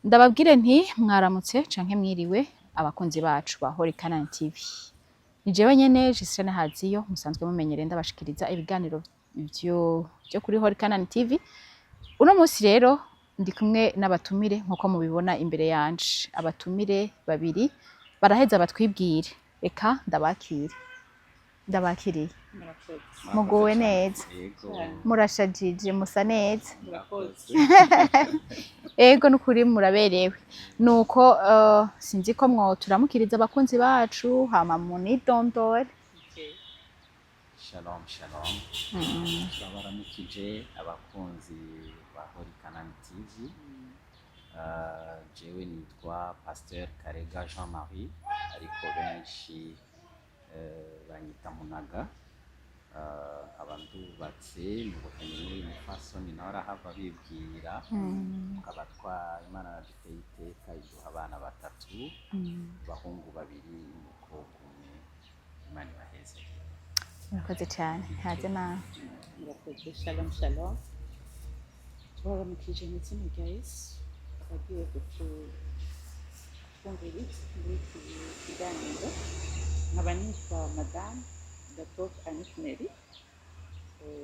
Ndababwire nti mwaramutse canke mwiriwe, abakunzi bacu ba Holy Canaan TV. Ni jewe nyene Gislaine Haziyo musanzwe mumenyereye, ndabashikiriza ibiganiro vyo kuri Holy Canaan TV. Uno munsi rero ndi kumwe n'abatumire nkuko mubibona imbere yanje. Abatumire babiri baraheza batwibwire. Reka ndabakire. Ndabakiriye. Muguwe neza? Yego. Murashajije, musa neza. Murakoze. Ego, nukuri muraberewe. Nuko sinzi ko mwo turamukiriza abakunzi bacu, hama munidondore. Shalom, shalom. Turabaramukije abakunzi ba Holy Canaan TV. Jewe nitwa Pasteur Karega Jean Marie, ariko benshi banyita Munaga. Nkaba ndubatse, nubakanye n'uyu mupfasoni, nawe arahava bibwira. Tukaba twa Imana yaduteye iteka, iduha abana batatu, abahungu babiri n'umukobwa umwe. Imana ibaheze. Murakoze cyane, ntaze nawe. Murakoze. Shalom, shalom. Tubaramukije mu izina rya Yesu abagiye kutwumviriza muri iki kiganiro. Nkaba nitwa Madame Gatoke Annick Nelly.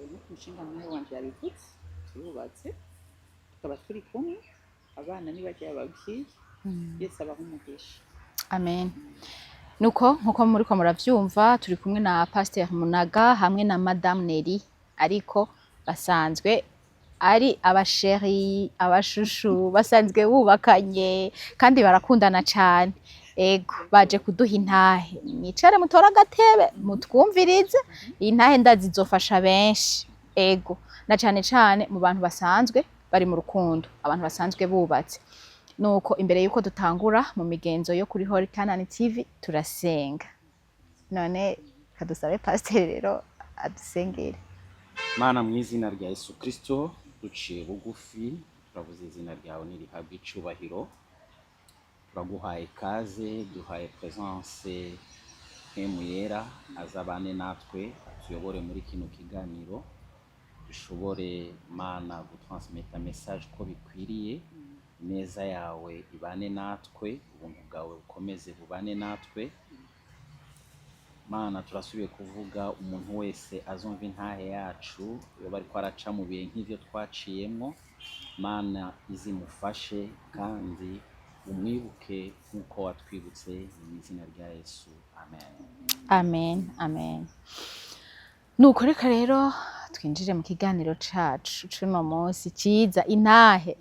Nk'uko umushingantahe wanje yabivuze, turubatse, tukaba turi kumwe. Abana nibagiye babwiye, Yesu abaha umugisha. Amen. Nuko nkuko muriko muravyumva, turi kumwe na Pasteur Munaga hamwe na Madame Nelly, ariko basanzwe ari aba chéri, aba chouchou, basanzwe bubakanye kandi barakundana cane. Ego, baje kuduha intahe. Mwicare, mutore agatebe, mutwumvirize. Iyi ntahe ndazi izofasha benshi. Ego, na cane cane mu bantu basanzwe bari mu rukundo, abantu basanzwe bubatse. Nuko imbere yuko dutangura, mu migenzo yo kuri Holy Canaan TV turasenga. None kadusabe pasiteri rero adusengere. Mana, mu izina rya Yesu Kristo, duciye bugufi, turabuze izina ryawe nirihabwa icubahiro. Turaguhaye ikaze, duhaye présence Mpwemu Yera, azabane natwe, atuyobore muri kino kiganiro, dushobore, Mana, gutransmeta message uko bikwiriye. Ineza yawe ibane natwe, ubuntu bwawe bukomeze bubane natwe. Mana, turasubiye kuvuga, umuntu wese azumva intahe yacu, iyo bariko araca mu bihe nk'ivyo twaciyemwo, Mana, izimufashe kandi umwibuke nk'uko watwibutse. Mu izina rya Yesu, amen. Amen, amen. Nuko reka rero twinjire mu kiganiro cacu c'uno munsi ciza, intahe.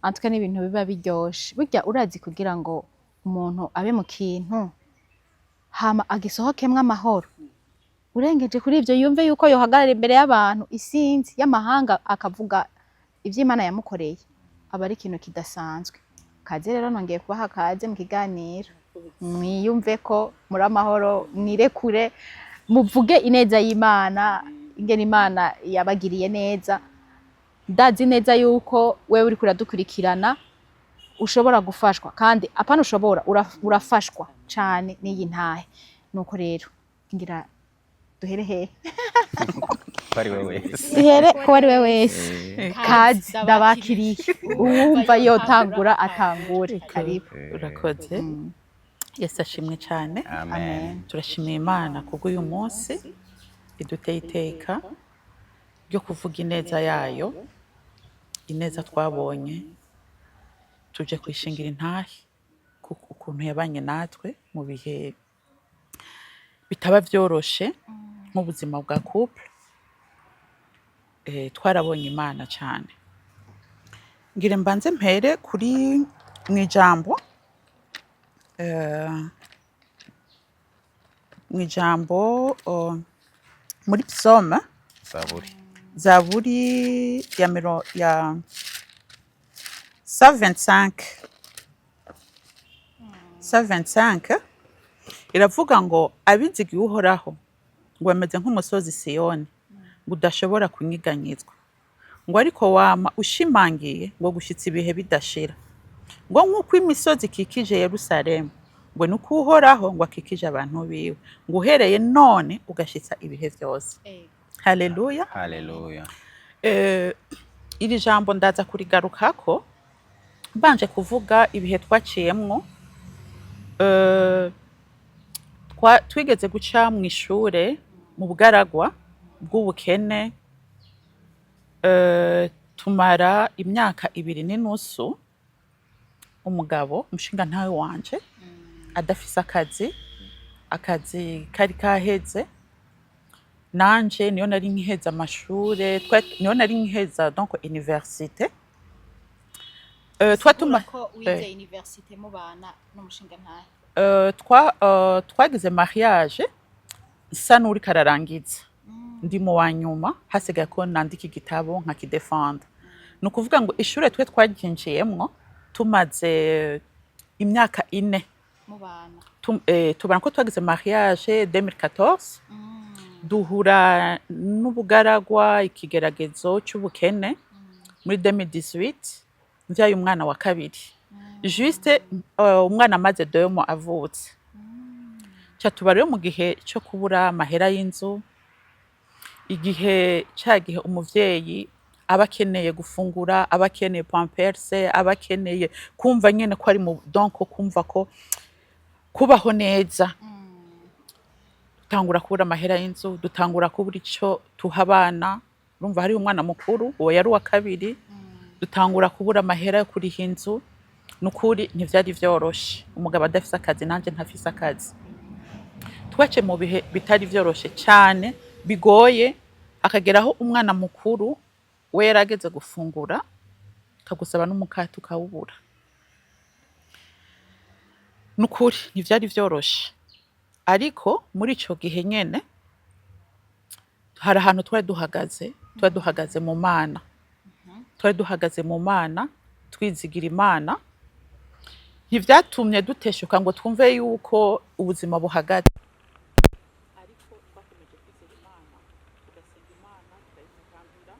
Antwe n'ibintu biba biryoshe burya, urazi, kugira ngo umuntu abe mu kintu hama agisohokemwo amahoro, urengeje kuri ivyo yumve yuko yohagarara imbere y'abantu isinzi y'amahanga akavuga ivyo Imana yamukoreye, aba ari ikintu kidasanzwe. Kaze rero, nongeye kubaha kaze mu kiganiro. Mwiyumve ko muri amahoro, mwirekure, muvuge ineza y'Imana, ingene Imana yabagiriye neza. Ndazi neza yuko wewe uriko uradukurikirana ushobora gufashwa, kandi apana ushobora, urafashwa cane n'iyi ntahe. Nuko rero ngira duhere hehe? Ko ari we wese. Duhere ko ari we wese. Kazi, ndabakiriye. Uwumva yotangura atangure, karibu. Urakoze. Yesu ashimwe cyane. Amen. Turashimiye Imana kubw'uyu munsi iduteye iteka ryo kuvuga ineza yayo, ineza twabonye. Tuje kwishingira intahe ukuntu yabanye natwe mu bihe bitaba vyoroshe nk'ubuzima bwa couple. Twarabonye Imana cyane. Ngire mbanze mpere kuri mu ijambo muri Psaume. Zaburi. Zaburi ya 125, 125 iravuga ngo: "Abizigiye Uhoraho ngo bameze nk'umusozi Siyoni, ngo udashobora kunyiganyizwa, ngo ariko wama ushimangiye ngo gushitsa ibihe bidashira, ngo nk'uko imisozi ikikije Yerusalemu, ngo nuko Uhoraho ngo akikije abantu biwe, ngo uhereye none ugashitsa ibihe vyose." Haleluya. Haleluya. Iri jambo ndaza kurigarukako. Mbanje kuvuga ibihe twaciyemwo, twigeze guca mu ishure mu bugaragwa bw'ubukene, tumara imyaka 2.5, umugabo umushingantahe wanje adafise akazi, akazi kari kaheze. Nanje niyo nari nkiheza amashure, niyo nari nkiheza donc université. Twatuma ko wize université mubana n'umushingantahe? Twagize mariage nsa n'uriko ararangiza, ndi mu wa nyuma, hasigaye ko nandika igitabo nkakidefenda. Ni ukuvuga ngo ishure twe twaryinjiyemwo tumaze imyaka 4 mubana. Tubana, ko twagize mariage 2014, duhura n'ubugaragwa, ikigeragezo c'ubukene muri 2018, mvyaye umwana wa kabiri, juste umwana amaze 2 mois avutse. Ca tuba rero mu gihe co kubura amahera y'inzu, igihe ca gihe umuvyeyi aba akeneye gufungura, aba akeneye pampers, aba akeneye kumva nyene ko ari mu, donc kumva ko kubaho neza. Dutangura kubura amahera y'inzu, dutangura kubura ico tuha abana. Urumva hariho umwana mukuru, uwo yari uwa kabiri. Dutangura kubura amahera yo kuriha inzu. Nukuri ntivyari vyoroshe, umugabo adafise akazi, nanje ntafise akazi. Twace mu bihe bitari vyoroshe cane, bigoye, akageraho umwana mukuru we yarageze gufungura, akagusaba n'umukate ukawubura. Nukuri ntivyari vyoroshe, ariko muri ico gihe nyene hari ahantu twari duhagaze. Twari duhagaze mu Mana, twari duhagaze mu Mana, twizigira Imana. Ntivyatumye duteshuka ngo twumve yuko ubuzima buhagaze, ariko twakomeje kwizera Imana, tugasenga Imana, tukayitakambira,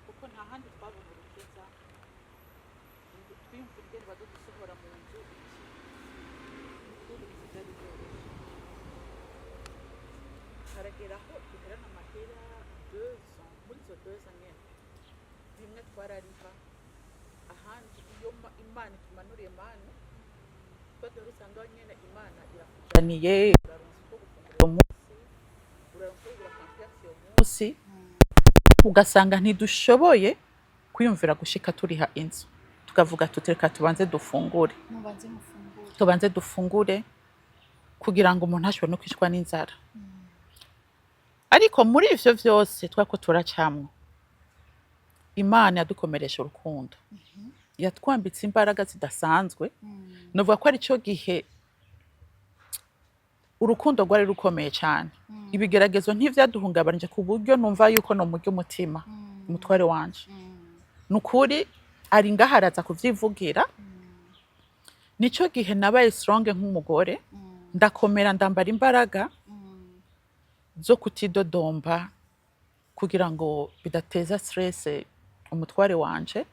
kuko nta handi twabona urukiza. Twiyumvira ingene bazodusohora mu nzu, iki. Nukuri ntivyari vyoroshe. Haragera aho duherana amahera 2 ans. Muri izo 2 ans nyene, rimwe twarariha, ahandi iyo Imana itumanuriye manu twadore, usanga nyene Imana irakujaniye, uraronsa uko gufungura uwo munsi, uraronsa uko kugura pampers uwo munsi, ugasanga ntidushoboye kwiyumvira gushika turiha inzu. Tukavuga tuti: "Reka tubanze dufungure." Mubanze mufungure. Tubanze dufungure kugira ngo umuntu ashobore no kwicwa n'inzara. Ariko muri ivyo vyose twariko turacamwo, Imana yadukomeresha urukundo, yatwambitse imbaraga zidasanzwe. Novuga ko ari cyo gihe urukundo rwari rukomeye cyane. Ibigeragezo ntivyaduhungabanije ku buryo numva yuko nomurya umutima umutware wanje. Ni ukuri ari ngaho, araza kuvyivugira. Nico gihe nabaye strong nk'umugore, ndakomera, ndambara imbaraga zo kutidodomba kugira ngo bidateza stress umutware wanje.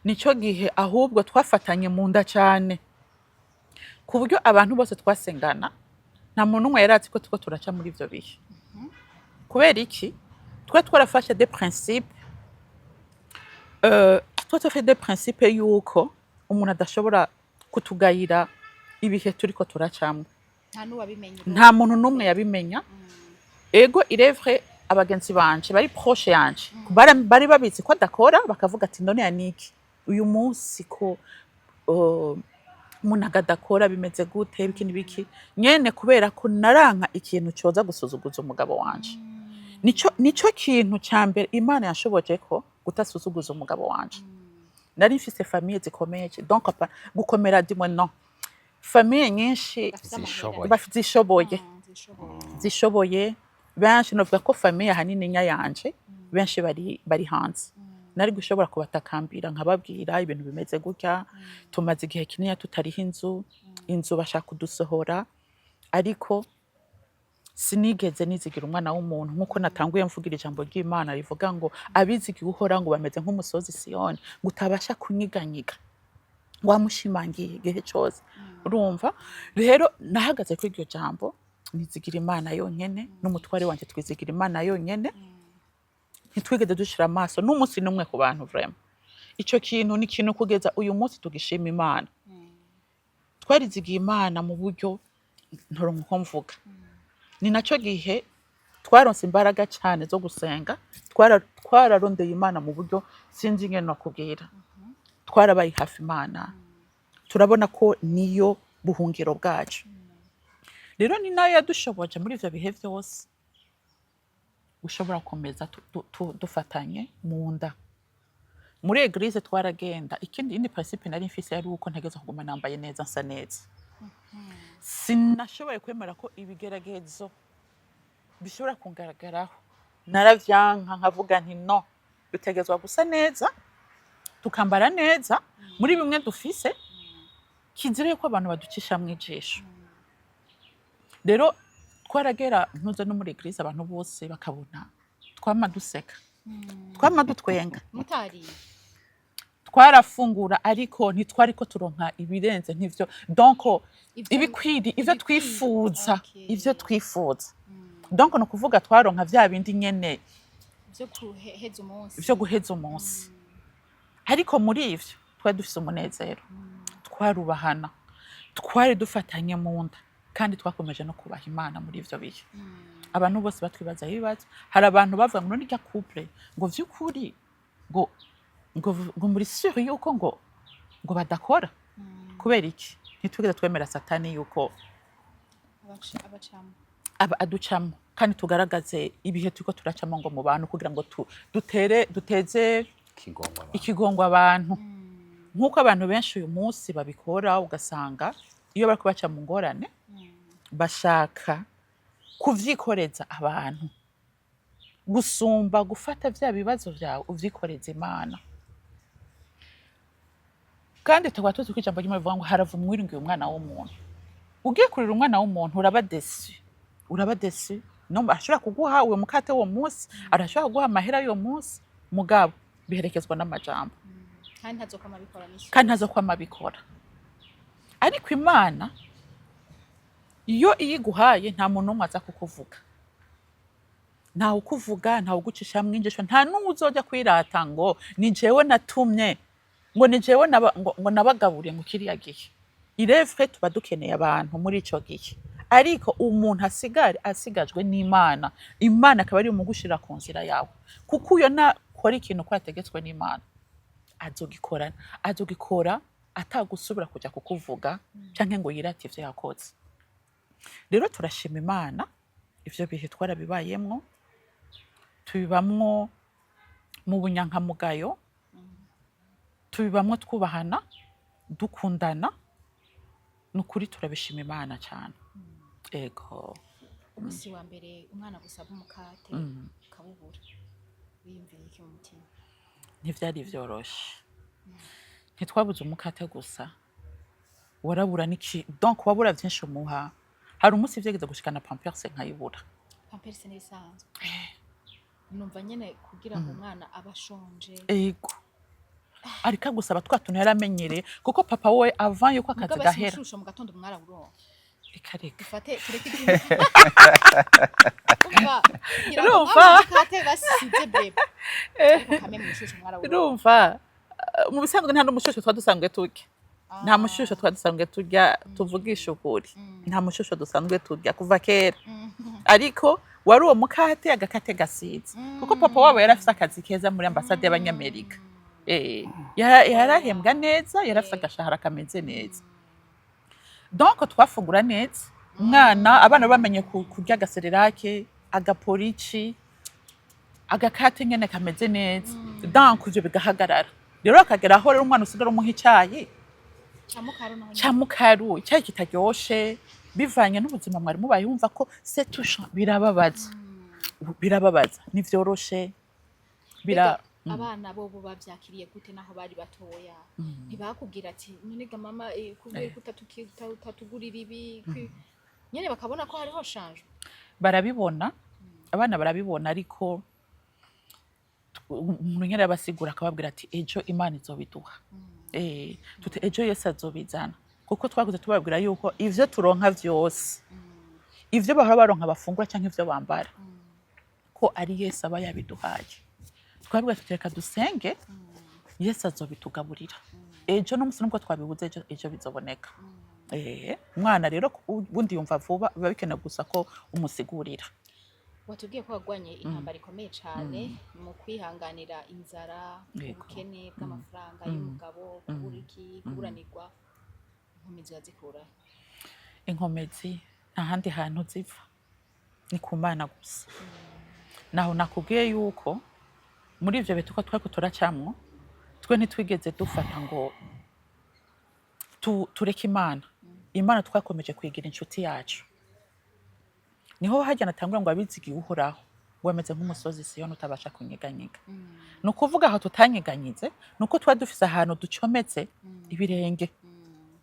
Nico gihe ahubwo twafatanye mu nda cyane, ku buryo abantu bose twasengana nta muntu umwe yari azi ko turiko turaca muri ivyo bihe. Kubera iki? Twe twarafashe des principes, twe des principes yuko umuntu adashobora kutugayira ibihe turiko turacamwo. Nta n'uwabimenye? Nta muntu n'umwe yabimenya. Ego, il est vrai, abagenzi banje bari proche yanje bari babizi ko adakora, bakavuga ati: "None Yannick, uyu munsi ko umuntu adakora bimeze gute?" Biki n'ibiki nyene, kubera ko naranka ikintu coza gusuzuguza umugabo wanje. Nico kintu ca mbere Imana yanshoboje, ko gutasuzuguza umugabo wanje. Nari mfise famille zikomeye, donc gukomera dimwe, non, famille nyinshi. Bafise amahera. Zishoboye. Zishoboye. Zishoboye. Zishoboye benshi. Novuga ko famille ahanini nya yanje benshi bari hanze. Nari gushobora kubatakambira nkababwira ibintu bimeze gutya, tumaze igihe kinini tutariho inzu, inzu bashaka kudusohora, ariko sinigeze nizigira umwana w'umuntu. Nk'uko natanguye mvugira ijambo ry'Imana rivuga ngo abizigiye Uhoraho ngo bameze nk'umusozi Siyoni, ngo utabasha kunyiganyiga, wamushimangiye igihe cyose. Urumva rero nahagaze kuri iryo jambo, nizigira Imana yonyene, n'umutware wanje twizigira Imana yonyene. Ntitwigeze dushira amaso n'umunsi n'umwe ku bantu, vraiment. Ico kintu ni ikintu kugeza uyu munsi tugishima Imana. Twarizigiye Imana mu buryo ntoronka uko mvuga. Ni naco gihe twaronse imbaraga cyane zo gusenga. Twararondeye Imana mu buryo sinzi ingene nokubwira. Twarabaye hafi Imana, turabona ko niyo buhungiro bwacu. Rero ni nayo yadushoboje muri ivyo bihe vyose ushobora gukomeza dufatanye mu nda. Muri église twaragenda. Ikindi, indi principe nari mfise yari uko ntegeza kuguma nambaye neza, nsa neza. Sinashoboye kwemera ko ibigeragezo bishobora kungaragaraho. Naravyanka, nkavuga nti: "No, dutegerezwa gusa neza, tukambara neza muri bimwe dufise. Kizira yuko abantu baducishamwo ijisho." Rero twaragera ntuze no muri église, abantu bose bakabona twama duseka, twama dutwenga. Mutariye? Twarafungura, ariko ntitwari ko turonka ibirenze nk'ivyo, donc ibikwiri ivyo Ibikwiye, twifuza, ivyo twifuza. Donc ni ukuvuga twaronka vya bindi nyene vyo guheza umunsi. Vyo guheza umunsi. Ariko muri ivyo twari dufise umunezero, twarubahana, twari dufatanye mu nda, kandi twakomeje no kubaha Imana muri ivyo bihe. Abantu bose batwibazaho ibibazo. Hari abantu bavuga ngo: "None irya couple, ngo vy'ukuri ngo muri sûrs yuko ngo badakora?" Kubera iki? Ntitwigeze twemera Satani yuko Abacamo. Aba aducamo, kandi tugaragaze ibihe turiko turacamo ngo mu bantu, kugira ngo dutere duteze ikigongo abantu. Ikigongo abantu, nk'uko abantu benshi uyu munsi babikora. Ugasanga iyo bariko baca mu ngorane bashaka kuvyikoreza abantu gusumba gufata vya bibazo vyawe uvyikoreza Imana. Kandi tukaba tuzi ko ijambo ry'Imana rivuga ngo harava umwiringiye umwana w'umuntu. Ugiye kurira umwana w'umuntu, uraba déçu, uraba déçu. No ashobora kuguha uwo mukate uwo munsi, arashobora kuguha amahera y'uwo munsi, mugabo biherekezwa n'amajambo. Kandi ntazokama abikora misi. Kandi ntazokwama abikora. Ariko Imana iyo iyiguhaye, nta muntu n'umwe aza kukuvuga, ntawe ukuvuga, ntawe ugucishamwo injisho, nta n'uwo uzoja kwirata ngo ni jewe natumye, ngo ni jewe ngo nabagaburiye ngo kiriya gihe. Irevre tuba dukeneye abantu muri ico gihe, ariko umuntu asigare asigajwe n'Imana. Imana akaba ari umugushira ku nzira yawe, kuko uyo nakora ikintu ko yategetswe n'Imana, azogikora, azogikora atagusubira kuja kukuvuga canke ngo yirate ivyo yakoze. Rero turashima Imana, ivyo bihe twarabibayemwo, tubibamwo mu bunyankamugayo, tubibamwo twubahana, dukundana. Ni ukuri turabishima Imana cyane, ego. Umunsi wa mbere umwana gusaba umukate ukawubura, wiyumviriye iki mu mutima? Ntivyari vyoroshe. Ntitwabuze umukate gusa, warabura n'iki, donc wabura vyinshi umuha. Hari umunsi vyegeze gushikana pampers nkayibura. Pampers n'ibisanzwe, numva nyene kugira ngo umwana aba ashonje. Ego, ariko agusaba twa tuntu yaramenyereye, kuko papa we avant yuko akazi Mugabo si gahera. umushusho mu gatondo mwarawuronka? Reka reka. Dufate tureke ibyuma. Umva, ngira ngo Urumva? mwabuze umukate basize bébé, ariko kamwe mu mushusho mwarawuronka. Urumva, mu bisanzwe nta n'umushusho twa dusanzwe turya, nta mushusho twa dusanzwe turya. Tuvugisha ukuri, nta mushusho dusanzwe turya kuva kera, ariko wari uwo mukate, agakate gasize, kuko papa wabo yari afise akazi keza muri ambasade y'Abanyamerika. Yarahembwa neza, yari afise agashahara kameze neza, donc twafungura neza. Umwana, abana bamenye kurya agaCérélac, agaporici, agakate nyene kameze neza. Donc ivyo bigahagarara. Rero akagera aho rero umwana usigara umuha icayi Ca mukaru naho nyene. Ca mukaru, icyayi kitaryoshe, bivanye n'ubuzima mwari mubaye. Wumva ko c'est touchant, birababaza, birababaza, ntivyoroshe, bira Mbega abana bobo bavyakiriye gute naho bari batoya? Ntibakubwira ati: "None ga mama, kubera ko utatugurira ibi?" Nyene bakabona ko hariho change? Barabibona, abana barabibona, ariko umuntu nyene arabasigura, akababwira ati: "Ejo Imana izobiduha." Tuti: "Ejo Yesu azobizana." Kuko twakuze tubabwira yuko ivyo turonka vyose, ivyo bahora baronka bafungura canke ivyo bambara, ko ari Yesu aba yabiduhaye. Twabwira tuti: "Reka dusenge." Yesu azobitugaburira ejo n'umunsi, nubwo twabibuze ejo, ejo bizoboneka. Umwana rero ubundi yumva vuba, biba bikenewe gusa ko umusigurira. Watubwiye ko wagwanye intambara ikomeye cyane mu kwihanganira inzara, ubukene bw'amafaranga y'umugabo, kubura iki, kuburanirwa. Inkomezi wazikura? Inkomezi nta handi hantu ziva, ni ku Mana gusa. Naho nakubwiye yuko muri ivyo bihe tuko twariko turacamwo, twe ntitwigeze dufata ngo tureke Imana. Imana twakomeje kwigira inshuti yacu. Niho hajya natangura ngo abizigiye Uhoraho wameze nk'umusozi Siyoni utabasha kunyeganyega. Ni ukuvuga aho tutanyeganyize ni uko twari dufise ahantu ducometse ibirenge,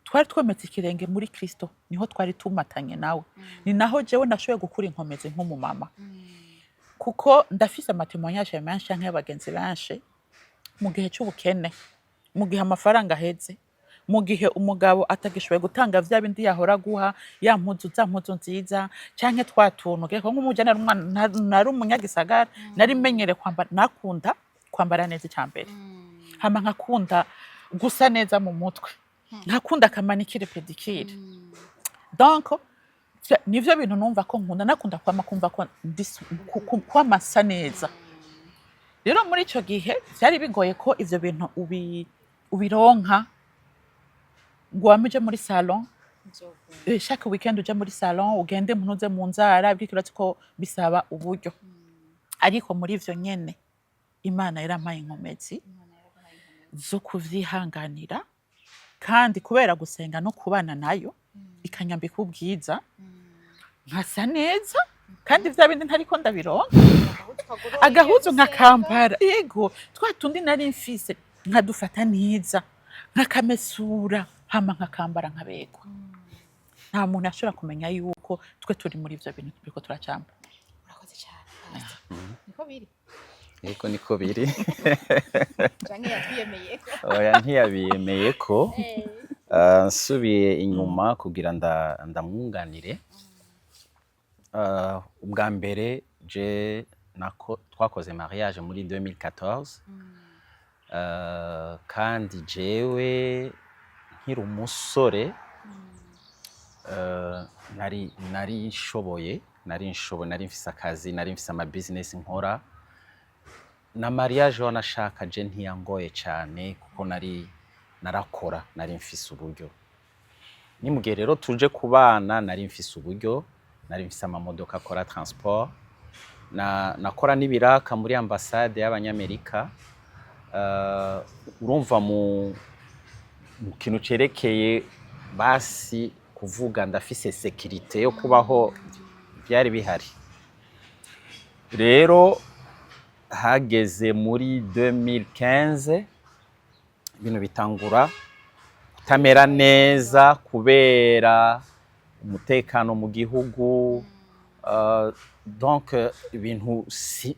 twari twometse ikirenge muri Kristo, niho twari tumatanye nawe. Ni naho jewe nashoboye gukura inkomezi nk'umumama, kuko ndafise ama témoignages menshi canke y'abagenzi benshi mu gihe c'ubukene, mu gihe amafaranga aheze, mu gihe umugabo atagishoboye gutanga vya bindi yahora aguha, ya mpuzu, za mpuzu nziza canke twa tuntu. Ko nk'umujana nari umwana, nari umunyagisagara, nari menyere kwambara, nakunda kwambara neza icya mbere, hama nkakunda gusa neza mu mutwe, nkakunda aka manicure, pédicure. Donc nivyo bintu numva ko nkunda, nakunda kwama kumva ko kwama nsa neza. Rero muri ico gihe vyari bigoye ko ivyo bintu ubironka ngo wame uje muri salon chaque weekend, uje muri salon, ugende ntuze mu nzara bwiko, uretse ko bisaba uburyo. Ariko muri ivyo nyene Imana yarampaye inkomezi zo kuvyihanganira, kandi kubera gusenga no kubana nayo ikanyambika ubwiza, nkasa neza, kandi vya bindi ntariko ndabironka, agahuzu nkakambara, yego, twa tundi nari mfise nkadufata neza, nkakamesura, hama nkakambara nkabegwa. Nta muntu ashobora kumenya yuko twe turi muri ivyo bintu turiko turacamba. Urakoze cyane, Pastor. Niko biri? Yego, niko biri. Canke yatwiyemeye ko? Oya, ntiyabiyemeye ko. Nsubiye inyuma kugira ndamwunganire. Ubwa mbere je nako twakoze mariage muri 2014. Kandi jewe nkiri umusore, nari nshoboye, nari mfise akazi, nari mfise ama business nkora. Na mariage wanashaka je ntiyangoye cane, kuko nari narakora, nari mfise uburyo. Ni mugihe rero tuje kubana, nari mfise uburyo, nari mfise amamodoka akora transport, na nakora n'ibiraka muri ambasade y'Abanyamerika. Urumva mu kintu cerekeye basi kuvuga ndafise sécurité yo kubaho, byari bihari. Rero hageze muri 2015, ibintu bitangura kutamera neza kubera umutekano mu gihugu. Donc ibintu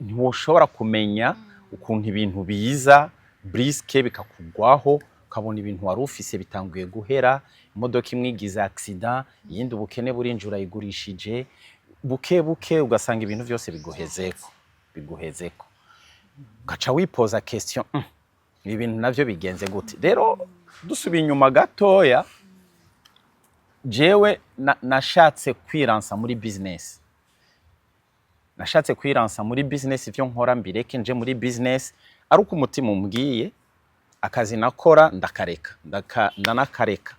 ntiwoshobora kumenya ukuntu ibintu biza brusque bikakugwaho, ukabona ibintu wari ufise bitanguye guhera, imodoka imwe igize accident, iyindi ubukene burinjira urayigurishije, buke buke ugasanga ibintu vyose biguhezeko, ugaca wipoza question: ibi bintu navyo bigenze gute?" Rero dusubiye inyuma gatoya, jewe nashatse kwiransa muri business, nashatse kwiransa muri business, ivyo nkora mbireke nje muri business, ari uko umutima umbwiye. Akazi nakora ndakareka, ndanakareka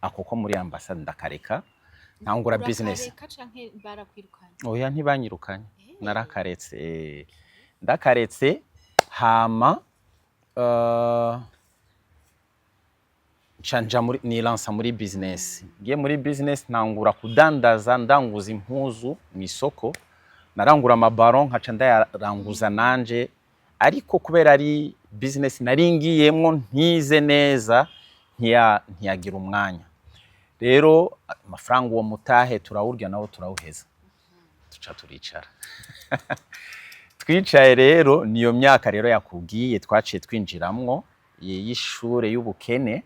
ako ko muri ambasade, ndakareka, ntangura business. Urakareka canke barakwirukanye? Oya, ntibanyirukanye, narakaretse. Ndakaretse, hama nca nja muri nilansa muri business. Ngiye muri business, ntangura kudandaza, ndanguza impuzu mu isoko, narangura amabaro nkaca ndayaranguza nanje. Ariko kubera ari business nari ngiyemwo ntize neza, ntiyagira umwanya. Rero amafaranga uwo mutahe turawurya nawo turawuheza, tuca turicara. Twicaye rero, niyo myaka rero yakubwiye twaciye twinjiramwo y'ishure y'ubukene.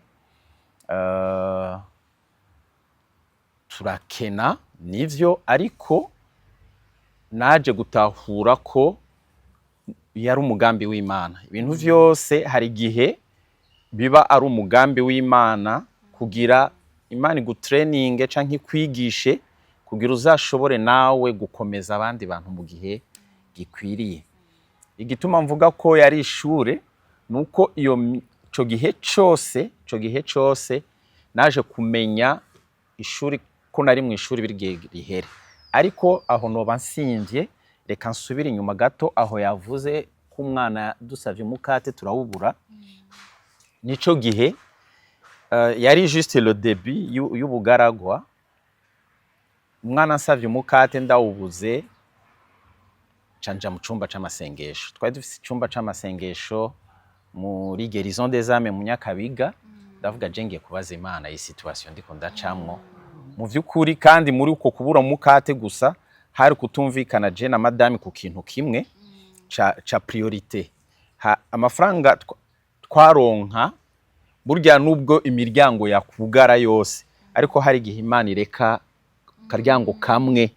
Turakena nivyo, ariko naje gutahura ko Yari umugambi w'Imana. Ibintu vyose hari igihe biba ari umugambi w'Imana kugira Imana igutraininge canke ikwigishe kugira uzashobore nawe gukomeza abandi bantu mu gihe gikwiriye. Igituma mvuga ko yari ishure nuko iyo ico gihe cose naje kumenya ishuri ko nari mu ishuri birigihe rihere. Ariko aho noba nsimvye, reka nsubire inyuma gato aho yavuze ko umwana dusavye umukate turawubura. Nico gihe yari juste le début y'ubugaragwa. Umwana ansavye umukate ndawubuze, ca nja mu cumba c'amasengesho. Twari dufise icumba c'amasengesho muri Guérison des Âmes mu Nyakabiga. Ndavuga, je ngiye kubaza Imana iyi situation ndiko ndacamwo. Mu vy'ukuri kandi muri uko kubura umukate gusa hari kutumvikana je na madame ku kintu kimwe ca priorité. Amafaranga twaronka, burya nubwo imiryango yakugara yose, ariko hari igihe Imana ireka karyango kamwe,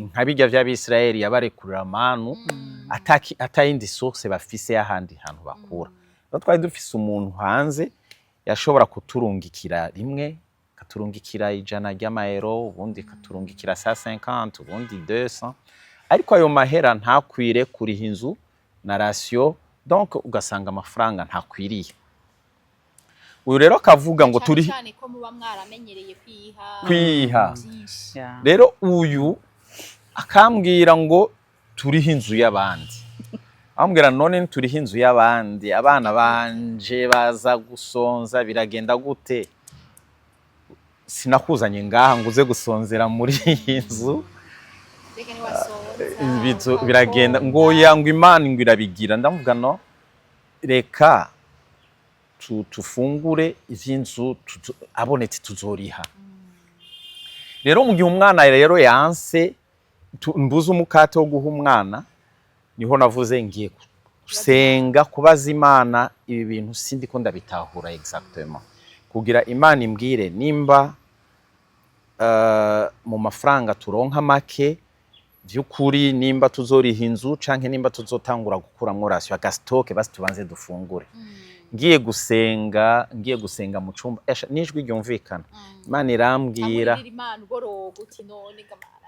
nka birya vy'Abisirayeli yabarekurira manu atayindi source bafise y'ahandi hantu bakura. Rero twari dufise umuntu hanze yashobora kuturungikira, rimwe katurungikira 100 ry'amayero, ubundi katurungikira 150, ubundi 200, ariko ayo mahera ntakwire kuriha inzu na ration. Donc ugasanga amafaranga ntakwiriye. Uyu rero akavuga ngo Cane turi cane ko muba mwaramenyereye kwiha kwiha byinshi. Rero uyu akambwira ngo turiho inzu y'abandi. Ambwira, none turiho inzu y'abandi, abana banje baza gusonza, biragenda gute? Sinakuzanye ngaha ngo uze gusonzera muri iyi nzu. Mbega ntiwasonza? Biragenda ngo ya ngo Imana ngo irabigira. Ndavuga, no, reka tufungure, ivy'inzu abonetse tuzoriha. Rero mu gihe umwana rero yanse, mbuze umukate wo guha umwana, niho navuze ngiye gusenga kubaza Imana ibi bintu sindi ko ndabitahura exactement, kugira Imana imbwire nimba mu mafaranga turonka make vy'ukuri nimba tuzoriha inzu canke nimba tuzotangura gukuramwo ration aga stock, basi tubanze dufungure. Ngiye gusenga mu cumba, esha n'ijwi ryumvikana, Imana irambwira. Amurira Imana uboroga uti none gamara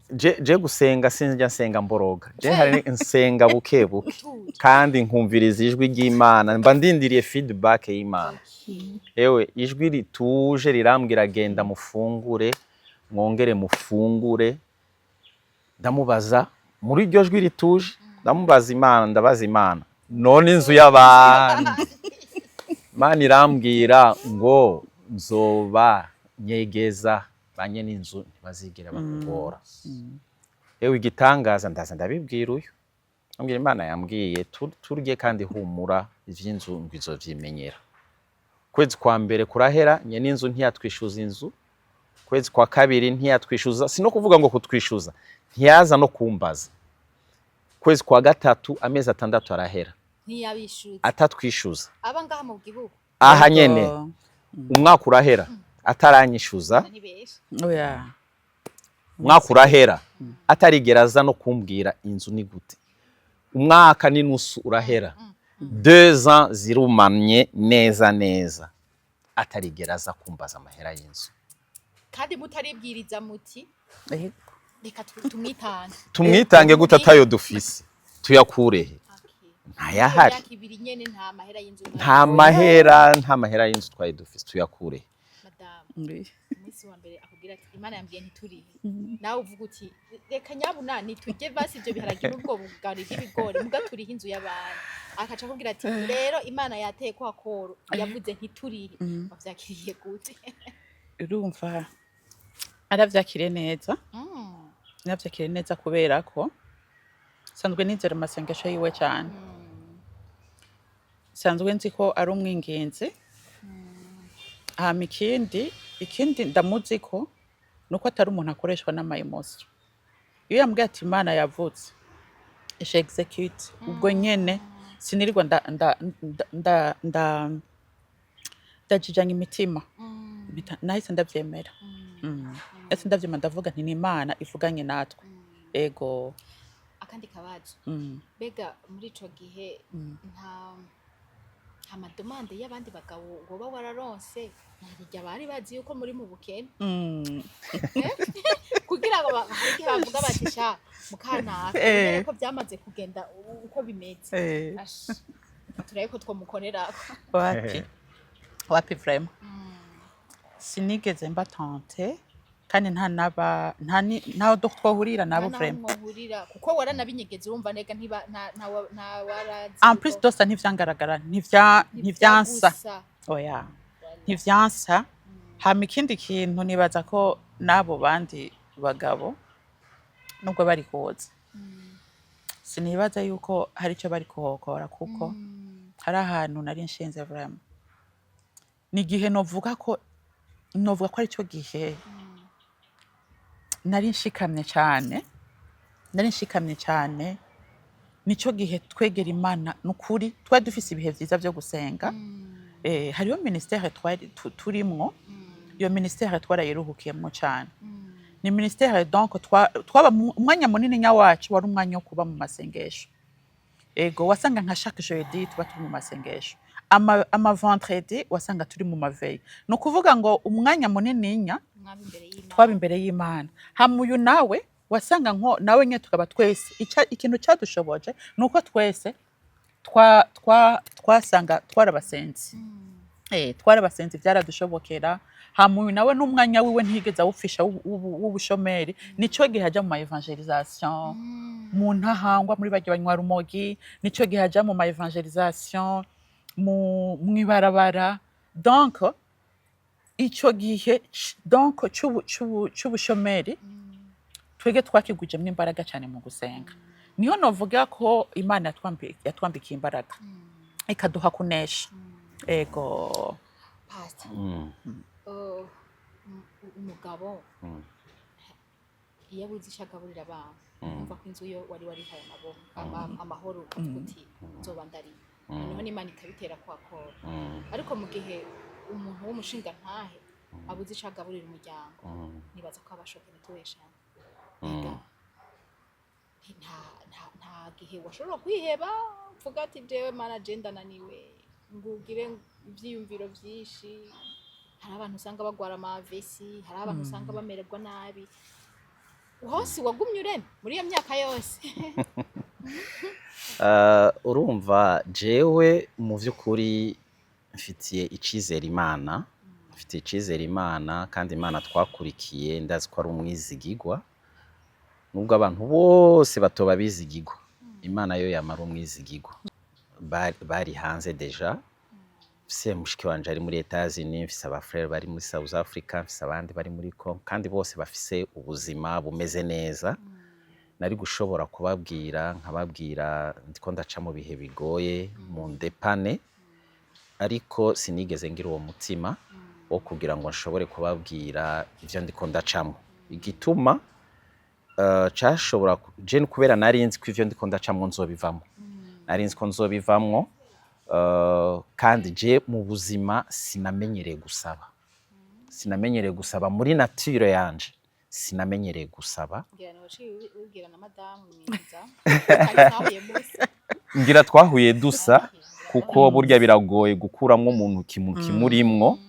yanje? Je gusenga sinjya nsenga mboroga. Je hari nsenga buke buke Utuje. kandi nkumviriza ijwi ry'Imana, mba ndindiriye feedback y'Imana. Ewe, ijwi rituje rirambwira, genda mufungure, mwongere mufungure. Ndamubaza muri iryo jwi rituje, ndamubaza Imana, ndabaza Imana, none inzu y'abandi? Imana irambwira ngo nzoba nyegeza ba nyene inzu, ntibazigera bakugora. Ewe, igitangaza, ndaza ndabibwira uyu, ambwira Imana yambwiye turye kandi humura, ivy'inzu ngo izovyimenyera. Kwezi kwa mbere kurahera, nyene inzu ntiyatwishuza inzu. Kwezi kwa kabiri ntiyatwishuza, si no kuvuga ngo kutwishuza, ntiyaza no kumbaza. Kwezi kwa gatatu, amezi 6 arahera Ntiyabishuza? atatwishuza. Aba ngaha mu gihugu? Aha nyene. Umwaka urahera ataranyishuza. Ntibesha. Oya. Umwaka urahera atarigera aza no kumbwira inzu ni gute. Umwaka n'inusu urahera, 2 ans zirumamye neza neza atarigera aza kumbaza amahera y'inzu. Kandi mutaribwiriza muti reka tumwitange? Tumwitange gute atayo dufise? Tuyakurehe? Ntayahari. Imyaka 2 nyene nta mahera y'inzu? Nta mahera y'inzu twari dufise, tuyakurehe? Madamu, umunsi wa mbere akubwira ati Imana yambwiye ntiturihe, nawe uvuga uti reka nyabuna nitujye basi ibyo biharage n'ubwo bugari bw'ibigori, muga turihe inzu y'abantu, akaca akubwira ati rero Imana yateye kwa koro yavuze ntiturihe, wavyakiriye gute? Urumva aravyakiriye neza. Navyakiriye neza kubera ko sanzwe nizera amasengesho yiwe cyane, sanzwe nzi ko ari umwingenzi. Hama ikindi ndamuzi ko nuko atari umuntu akoreshwa n'ama émotions. Iyo yambwiye ati Imana yavutse, je exécute ubwo nyene, sinirirwa ndajijanya imitima. Nahise ndavyemera. Nahise ndavyemera, ndavuga nti ni Imana ivuganye natwe, ego. Akandi kabazo: mbega muri ico gihe nta ma demandes y'abandi bagabo woba wararonse? Narirya bari bazi yuko muri mu bukene, kugira ngo hari igihe bavuga bati: "Sha mukanaka, kubera ko byamaze kugenda uko bimeze." Ash, turabe ko twomukorerako. Wapi, wapi, vraiment sinigeze mba tentée, kandi nta naba nta ntaho twohurira nabo. Nta naho Vraiment. mwohurira, kuko waranabinyegeza. Urumva nega ntiba nta warazi. En plus de ça, ntivyangaragara, ntivyansa. Ntivyagusa. Oya, ntivyansa. Hama ikindi kintu, nibaza ko n'abo bandi bagabo, nubwo bari kuza, sinibaza yuko hari icyo bari kuhokora, kuko hari ahantu nari nshinze. Vraiment ni igihe novuga ko ari cyo gihe nari nshikamye cyane, nari nshikamye cyane. Nico gihe twegera Imana. Nukuri twari dufise ibihe vyiza vyo gusenga. Hariho ministère twari turimwo. Iyo ministère twarayiruhukiyemwo cyane. Ni ministère, donc twaba umwanya munini nyawacu wari umwanya wo kuba mu masengesho. Ego, wasanga nka chaque jeudi tuba turi mu masengesho, ama vendredi wasanga turi mu ma veillées. Ni ukuvuga ngo umwanya munininya Mwaba imbere y'Imana. Twaba imbere y'Imana. Hama uyu nawe wasanga nko nawe nyine tukaba twese ikintu cyadushoboje ni uko twese twasanga twarabasenzi. Twarabasenzi, byaradushobokera. Hama uyu nawe n'umwanya wiwe ntiyigeze awupfisha w'ubushomeri. Nico gihe ajya mu ma évangélisation mu Ntahangwa, muri barya banywa rumogi. Nico gihe ajya mu ma évangélisation mu mw'ibarabara. Donc ico gihe donc c'ubushomeri, twebwe twakigujemwo imbaraga cyane mu gusenga. Niho novuga ko Imana yatwambikiye imbaraga, ikaduha kunesha. Ego. Pastor, umugabo iyo abuze ico agaburira abana, umva ko inzu yo wari warihaye amahoro, ukavuga uti: "Nzoba ndariye." Noneho n'Imana ikabitera kwakora. Ariko mu gihe umuntu w'umushinga ntahe abuze ico agaburira umuryango, nibaza ko abashoke ntitubeshane. Mbega nta gihe washobora kwiheba, uvuga ati: "Jewe Mana, je ndananiwe," ngo ugire ivyiyumviro vyinshi? Hari abantu usanga bagwara amavesi, hari abantu usanga bamererwa nabi. Hose wagumye uremye muri iyo myaka yose? Urumva jewe mu vy'ukuri mfitiye icizere Imana, mfitiye icizere Imana, kandi Imana twakurikiye ndazi ko ari umwizigigwa. Nubwo abantu bose batoba bizigigwa, Imana yo yamara umwizigigwa. Bari hanze déjà, mfise mushiki wanje ari muri Etats-Unis, mfise aba frères bari muri South Africa, mfise abandi bari muri Congo, kandi bose bafise ubuzima bumeze neza. Nari gushobora kubabwira, nkababwira ndiko ndaca mu bihe bigoye, mu ndepane, ariko sinigeze ngira uwo mutima wo kugira ngo nshobore kubabwira ivyo ndiko ndacamwo. Igituma cashobora je kubera nari nzi ko ivyo ndiko ndacamwo nzobivamwo, nari nzi ko nzobivamwo. Kandi je mu buzima sinamenyereye gusaba, sinamenyereye gusaba muri nature yanje, sinamenyereye gusaba. Ngira ni waciye ubwira na madamu mwiza, kandi twahuye musa. Ngira twahuye dusa, kuko burya biragoye gukuramwo umuntu kimurimwo,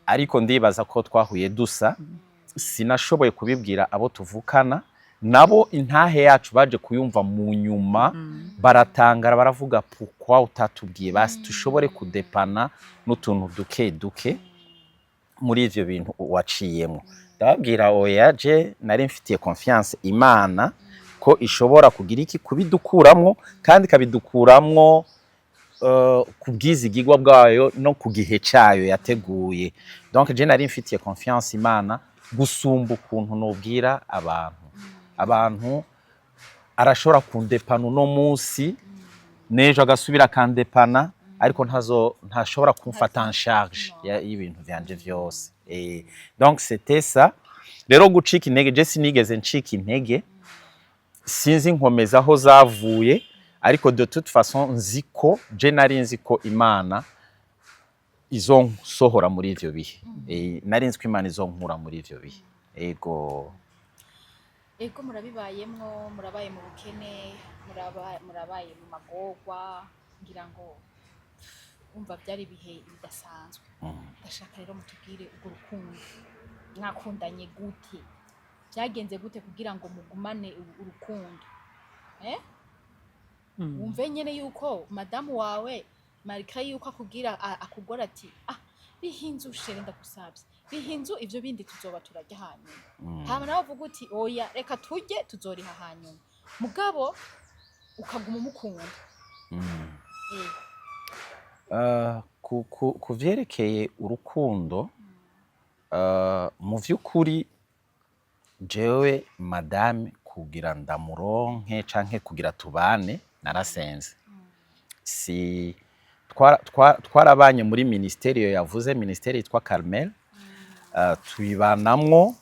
ariko ndibaza ko twahuye dusa. Sinashoboye kubibwira abo tuvukana nabo. Intahe yacu baje kuyumva mu nyuma, baratangara, baravuga: "Pourquoi utatubwiye basi dushobore kudepana n'utuntu duke duke muri ivyo bintu waciyemo?" Ndababwira: "Oya, je nari mfitiye confiance Imana ko ishobora kugira iki kubidukuramwo, kandi ikabidukuramwo ku bwizigigwa bwayo no ku gihe cayo yateguye." Donc je nari mfitiye confiance Imana gusumba ukuntu nobwira abantu. Abantu arashobora kundepana uno munsi, n'ejo agasubira akandepana, ariko ntazo ntashobora kumfata en charge y'ibintu vyanje vyose. Donc c'était ça. Rero gucika intege, je sinigeze ncika intege. Sinzi nkomeza aho zavuye, ariko de toute façon nzi ko je nari nzi ko Imana izonsohora muri ivyo bihe. Nari nzi ko Imana izonkura muri ivyo bihe. Ego. Ego, murabibayemwo, murabaye mu bukene, murabaye mu magorwa, ngira ngo umva byari ibihe bidasanzwe. Ndashaka rero mutubwire urwo rukundo mwakundanye gute, byagenze gute kugira ngo mugumane urukundo, eh? Wumve nyene yuko madamu wawe, malgré yuko akubwira, akugora ati: "Ah, riha inzu chéri, ndagusavye, riha inzu, ivyo bindi tuzoba turarya hanyuma." Hama nawe uvuga uti: "Oya, reka turye, tuzoriha hanyuma." Mugabo ukaguma umukunda. Ku vyerekeye urukundo, mu vy'ukuri jewe madame kugira ndamuronke canke kugira tubane, narasenze. Si twarabanye muri ministeri iyo yavuze, ministeri yitwa Carmel, tuyibanamwo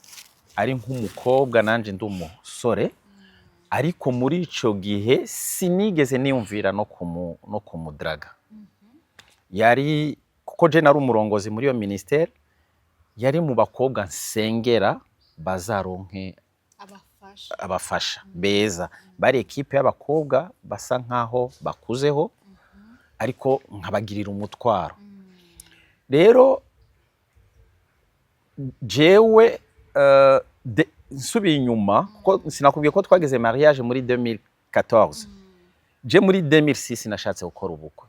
ari nk'umukobwa nanje ndi umusore, ariko muri ico gihe sinigeze niyumvira no kumudraga. Yari kuko je nari umurongozi muri iyo ministeri, yari mu bakobwa nsengera bazaronke abafasha. Abafasha beza. Bari équipe y'abakobwa basa nkaho bakuzeho, ariko nkabagirira umutwaro. Rero jewe nsubiye inyuma, kuko sinakubwiye ko twageze mariage muri 2014, je muri 2006 nashatse gukora ubukwe,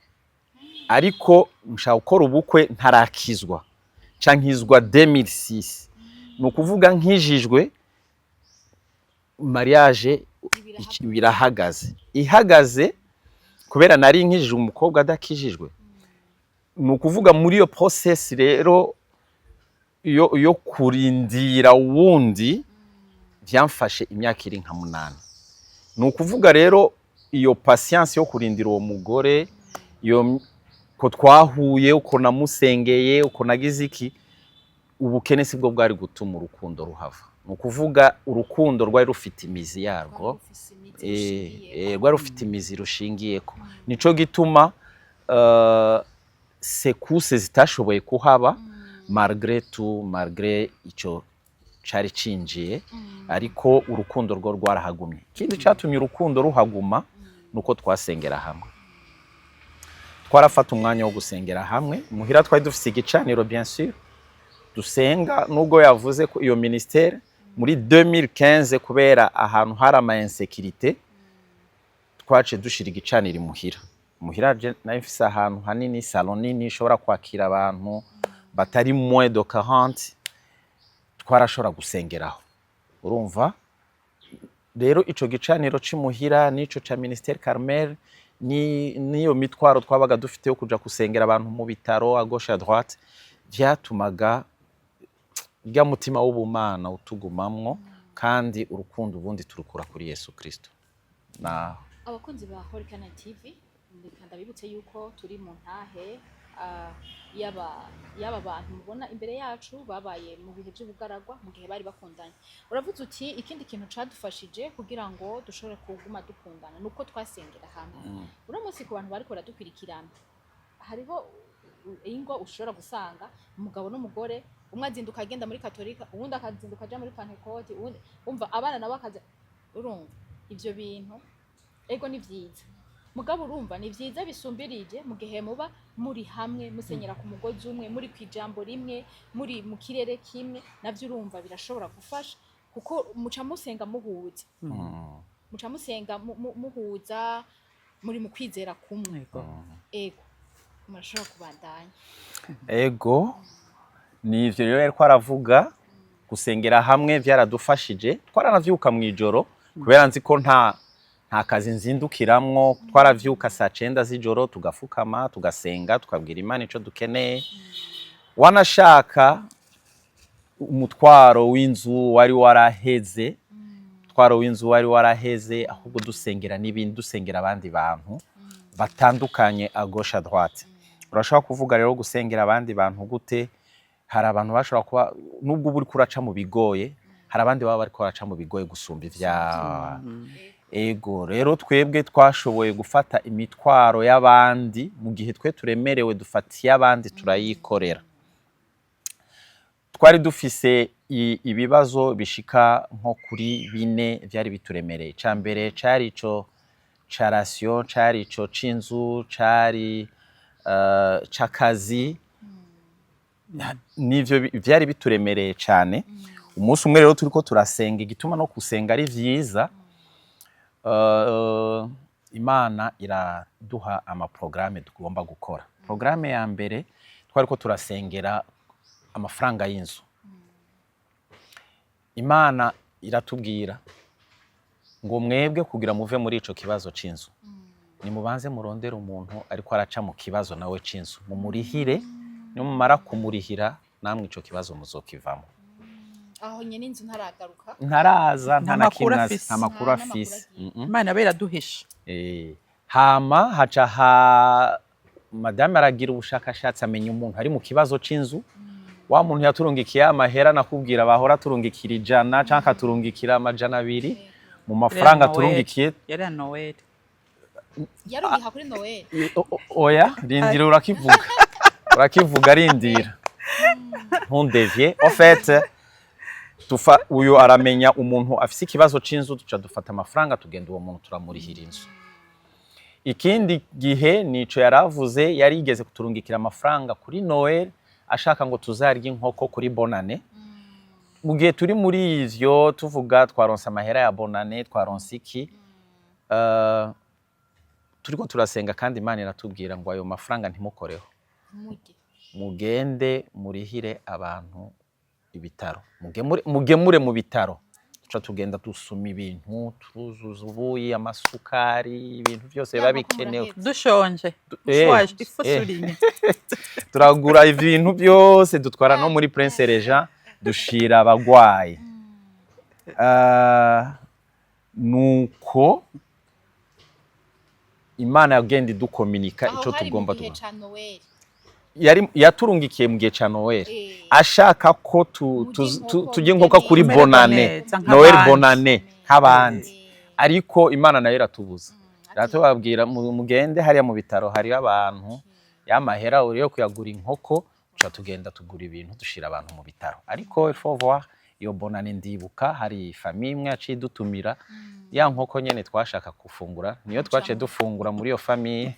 ariko nshaka gukora ubukwe ntarakizwa, nca nkizwa 2006. Ni ukuvuga nkijijwe, mariage birahagaze, ihagaze kubera nari nkijijwe, umukobwa adakijijwe. Ni ukuvuga muri iyo process rero yo kurindira wundi, byamfashe imyaka iri nka 8. Ni ukuvuga rero iyo patience yo kurindira uwo mugore, iyo ko twahuye, uko namusengeye, uko nagize iki, ubukene sibwo bwari gutuma urukundo ruhava. Ni ukuvuga urukundo rwari rufite imizi yarwo, rwari rufite imizi rushingiyeko. Nico gituma secousses zitashoboye kuhaba malgré tout, malgré ico cari cinjiye, ariko urukundo rwo rwarahagumye. Ikindi catumye urukundo ruhaguma nuko twasengera hamwe, twarafata umwanya wo gusengera hamwe muhira. Twari dufise igicaniro, bien sûr, dusenga. Nubwo yavuze ko iyo ministère muri 2015, kubera ahantu hari ama insécurité, twaciye dushira igicaniro imuhira. Muhira je nari mfise ahantu hanini, salon nini ishobora kwakira abantu batari moins de 40, twarashobora gusengeraho. Urumva rero ico gicaniro c'imuhira n'ico ca ministère Carmel, ni niyo mitwaro twabaga dufite yo kuja gusengera abantu mu bitaro, à gauche, à droite, vyatumaga rya mutima w'ubumana utugumamwo, kandi urukundo ubundi turukura kuri Yesu Kristo na Abakunzi ba Horikana TV, reka ndabibutse yuko turi mu ntahe y'aba bantu mubona imbere yacu babaye mu bihe by'ubugaragwa mu gihe bari bakundanye. Uravuze uti ikindi kintu cadufashije kugira ngo dushobore kuguma dukundana nuko twasengera hamwe. Uno munsi ku bantu bariko baradukwirikirana, hariho ingo ushobora gusanga umugabo n'umugore, umwe azinduka agenda muri Katolika, uwundi akazinduka aja muri Pantekote, uwundi umva abana nabo akaza. Urumva ivyo bintu, ego ni vyiza, mugabo urumva ni vyiza bisumbirije mu gihe muba muri hamwe, musenyera ku mugozi umwe, muri ku ijambo rimwe, muri mu kirere kimwe. Navyo urumva birashobora gufasha, kuko muca musenga muhuza, muca musenga muhuza, muri mu kwizera kumwe. Ego, murashobora kubandanya. Ego, ni ivyo rero yariko aravuga. Gusengera hamwe vyaradufashije. Twaranavyuka mw'ijoro, kubera nzi ko nta kazi nzindukiramwo, twaravyuka saa 9 z'ijoro, tugafukama, tugasenga, tukabwira Imana ico dukeneye. Wanashaka umutwaro w'inzu wari waraheze, umutwaro w'inzu wari waraheze, ahubwo dusengera n'ibindi, dusengera abandi bantu batandukanye, à gauche, à droite. Urashobora kuvuga rero gusengera abandi bantu gute? Hari abantu bashobora kuba, nubwo uba uriko uraca mu bigoye, hari abandi baba bariko baraca mu bigoye gusumba ivyawe. Ego, rero twebwe twashoboye gufata imitwaro y'abandi mu gihe twe turemerewe, dufata iy'abandi turayikorera. Twari dufise Ibibazo bishika nko kuri bine vyari bituremereye. Ica mbere cari ico ca ration, cari ico c'inzu, cari c'akazi, nivyo vyari bituremereye cane. Umunsi umwe rero turiko turasenga, igituma no gusenga ari vyiza, Imana iraduha amaprograme tugomba gukora. Programme ya mbere, twariko turasengera amafaranga y'inzu. Imana iratubwira ngo: "Mwebwe kugira muve muri ico kibazo c'inzu, nimubanze murondere umuntu ariko araca mu kibazo nawe c'inzu, mumurihire. Nimumara kumurihira, namwe ico kibazo muzokivamo." Aho nyene inzu ntaragaruka? Ntaraza, nta Nta na makuru kimwe azi, afise. nta makuru Nta n'amakuru afise. agira. Imana aba iraduhisha. Hama haca ha madame aragira ubushakashatsi, amenya umuntu ari mu kibazo c'inzu. Wa muntu yaturungikiye amahera nakubwira, bahora turungikira 100 canke akaturungikira 200, mu mafaranga Noel. aturungikiye. Yari Noel. Yarungika kuri Noel? Oya, rindira, urakivuga, urakivuga, rindira, ntundevye. En fait, tufa uyu aramenya umuntu afise ikibazo c'inzu, duca dufata amafaranga, tugenda uwo muntu turamurihira inzu. Ikindi gihe nico yaravuze, yari yigeze kuturungikira amafaranga kuri Noel, ashaka ngo tuzarye inkoko kuri Bonane. Mu gihe turi muri ivyo, tuvuga twaronse amahera ya Bonane, twaronse iki, turiko turasenga kandi Imana iratubwira ngo: "Ayo mafaranga ntimukoreho." Murye. "Mugende murihire abantu ibitaro, mugemure mu bitaro." Tuca tugenda dusuma ibintu, turuzuza ubuyi, amasukari, ibintu byose biba Ya nkoko bikenewe. muraheza. Dushonje. Ushwaje ifusurinye. Turagura ibintu byose, dutwara no muri Prince Regent, dushira abagwayi. Ah, nuko Imana yagenda idukominika Aho ico hari mu tugomba gihe tugomba ca Noel? Yari yaturungikiye mu gihe ca Noel, ashaka ko Murye inkoko, turya murye inkoko kuri neza. Bonane. Neza, nk'abandi. Noel, Bonane, nk'abandi. Ariko Imana nayo iratubuza, iratubabwira: "Mugende hariya mu bitaro, hariyo abantu, y'amahera uri yo kuyagura inkoko." Tuca tugenda tugura ibintu, dushira abantu mu bitaro. Ariko il faut voir, iyo Bonane ndibuka hari famille imwe yaciye idutumira ya nkoko nyene twashaka gufungura, niyo twaciye dufungura muri iyo famille.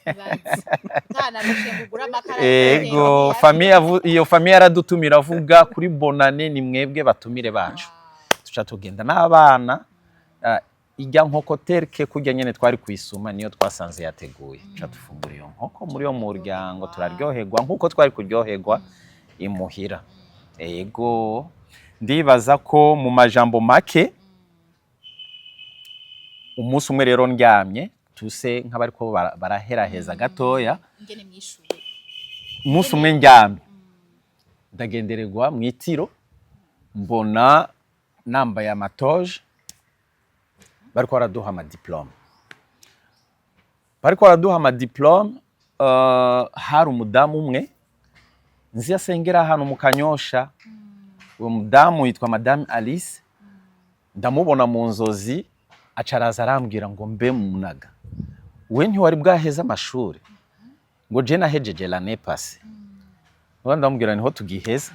Ego, famille iyo famille yaradutumira, avuga kuri Bonane: "Ni mwebwe batumire bacu." Tuca tugenda n'abana, ijya nkoko terke kurya nyene twari kuyisuma, niyo twasanze yateguye. Tuca dufungura iyo nkoko muri uyo muryango, turaryoherwa nkuko twari kuryoherwa imuhira. Ego, ndibaza ko mu majambo make. Umunsi umwe rero ndyamye, tuse nk'abariko baraheraheza gatoya. Ingene mwishuye. Umunsi umwe ndyamye, ndagendererwa mu itiro, mbona nambaye amatoje, bariko baraduha amadiplome, bariko baraduha amadiplome. Hari umudamu umwe nzi asengera hano mu Kanyosha. Uwo mudamu yitwa Madame Alice. Ndamubona mu nzozi, aca araza arambwira ngo: "Mbe Munaga, we ntiwari bwaheze amashuri?" Ngo: "Je nahejeje l'année passée." Ubundi ndamubwira: "Niho tugiheza."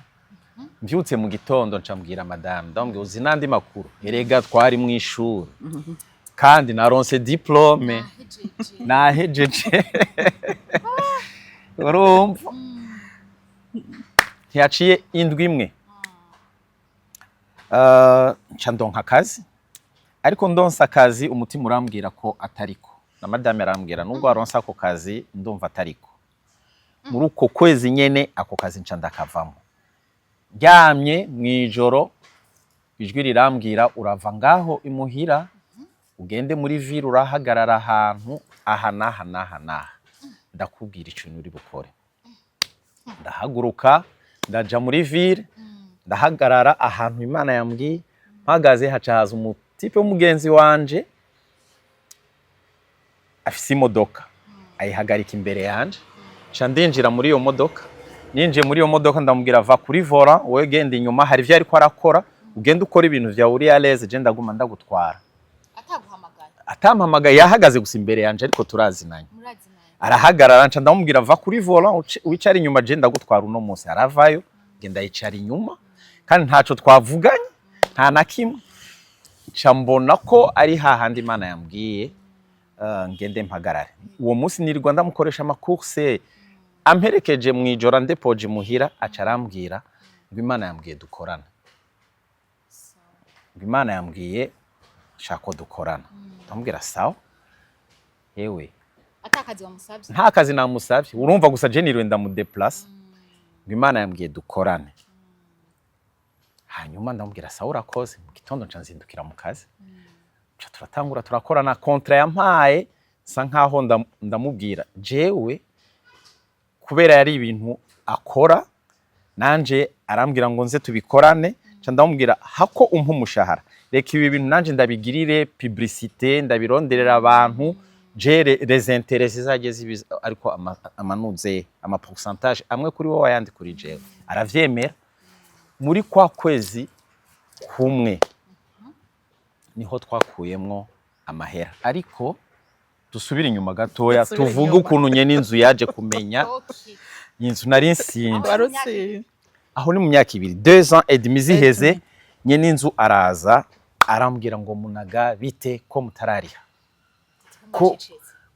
Mbyutse mu gitondo, nca mbwira madame, ndamubwira: "Uzi n'andi makuru? Erega twari mu ishuri kandi naronse diplôme, nahejeje." Urumva, ntiyaciye indwi imwe, nca ndonka akazi. Ariko ndonse akazi, umutima urambwira ko atariko, na madame arambwira: "Nubwo waronse ako kazi, ndumva atariko." Muri uko kwezi nyene ako kazi nca ndakavamo. Ndyamye mw'ijoro, ijwi rirambwira: "Urava ngaho imuhira, ugende muri ville, urahagarara ahantu aha n'aha n'aha n'aha, ndakubwira ikintu uri bukore." Ndahaguruka, ndaja muri ville, ndahagarara ahantu Imana yambwiye. Mpagaze, haca haza umutipe w'umugenzi wanje afise imodoka, ayihagarika imbere yanje. Nca ndinjira muri iyo modoka. Ninjiye muri iyo modoka, ndamubwira: "Va kuri volant, wowe genda inyuma." Hari ivyo ariko arakora: "Ugende ukora ibintu vyawe uri à l'aise, je ndaguma ndagutwara." Ataguhamagaye? Atampamagaye, yahagaze gusa imbere yanje, ariko turazinanye. Murazinanye. Arahagarara, nca ndamubwira: "Va kuri volant, wicare inyuma, je ndagutwara uno munsi." Aravayo, genda yicara inyuma. Kandi ntaco twavuganye, nta na kimwe. Nca mbona ko ari hahandi Imana yambwiye ngende mpagarare. Uwo munsi nirirwa ndamukoresha ama courses, amperekeje mu ijoro, andepoje muhira, aca arambwira ngo Imana yambwiye dukorane, ngo Imana yambwiye shaka ko dukorana. Ndamubwira sawa yewe. Atakazi wamusabye? Nta kazi namusavye. Urumva gusa je niriwe ndamudeplace, ngo Imana yambwiye dukorane. Hanyuma ndamubwira sawa, urakoze. Mu gitondo nca nzindukira mu kazi, nca turatangura turakorana. Contrat yampaye nsa nkaho ndamubwira jewe, kubera yari ibintu akora, nanje arambwira ngo nze tubikorane. Nca ndamubwira hako umpa umushahara, reka ibi bintu nanje ndabigirire publicité, ndabironderera abantu, je les intérêts zizajye zibiza, ariko amanuze ama pourcentage amwe kuri wowe, ayandi kuri jewe. Aravyemera. Muri kwa kwezi kumwe niho twakuyemwo amahera. Ariko dusubire inyuma gatoya. Dusubire Tuvuge inyuma. ukuntu nyene inzu yaje kumenya inzu nari nsinze. Warutsinze. Aho ni mu myaka 2, 2 ans et demi ziheze, nyene inzu araza arambwira ngo munaga bite ko mutarariha,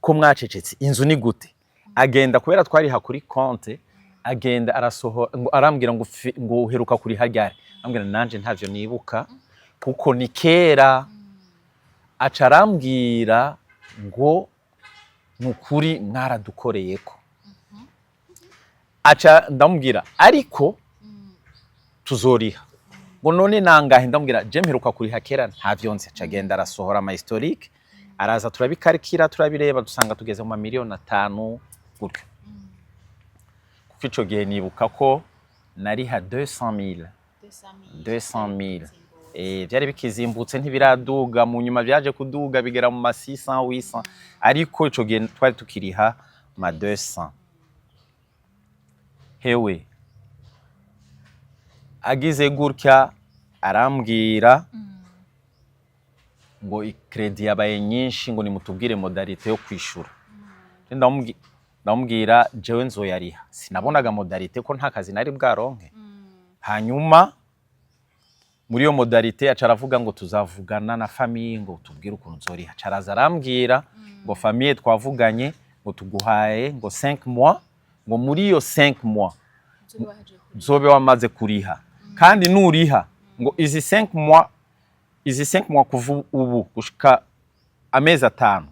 ko mwacecetse, inzu ni gute? Agenda, kubera twariha kuri konte, agenda arasohora ngo arambwira ngo ngo uheruka kuriha ryari? Ambwira nanje ntavyo nibuka kuko ni kera. Aca arambwira ngo nukuri mwaradukoreyeko. Aca ndamubwira ariko tuzoriha. Ngo none nangahe? Ndamubwira je mperuka kuriha kera, ntavyo nzi. Aca agenda arasohora ama historique, araza turabikarikira, turabireba, dusanga tugeze mu mamiliyoni 5 gutyo, kuko ico gihe nibuka ko nariha 200,000, 200,000. Vyari bikizimbutse, ntibiraduga. Mu nyuma vyaje kuduga bigera mu ma 600, 800, ariko ico gihe twari tukiriha ma 200. Hewe, agize gutya arambwira ngo crédit yabaye nyinshi, ngo nimutubwire modalité yo kwishura. Ndamubwira jewe nzoyariha. Sinabonaga modalité ko nta kazi nari bwaronke. Hanyuma muri iyo modalité aca aravuga ngo tuzavugana na famille ngo tubwire ukuntu nzoriha. Aca araza arambwira ngo famille twavuganye, ngo tuguhaye ngo 5 mois, ngo muri iyo 5 mois uzobe wamaze kuriha, kandi nuriha ngo izi 5 mois, izi 5 mois kuva ubu gushika amezi 5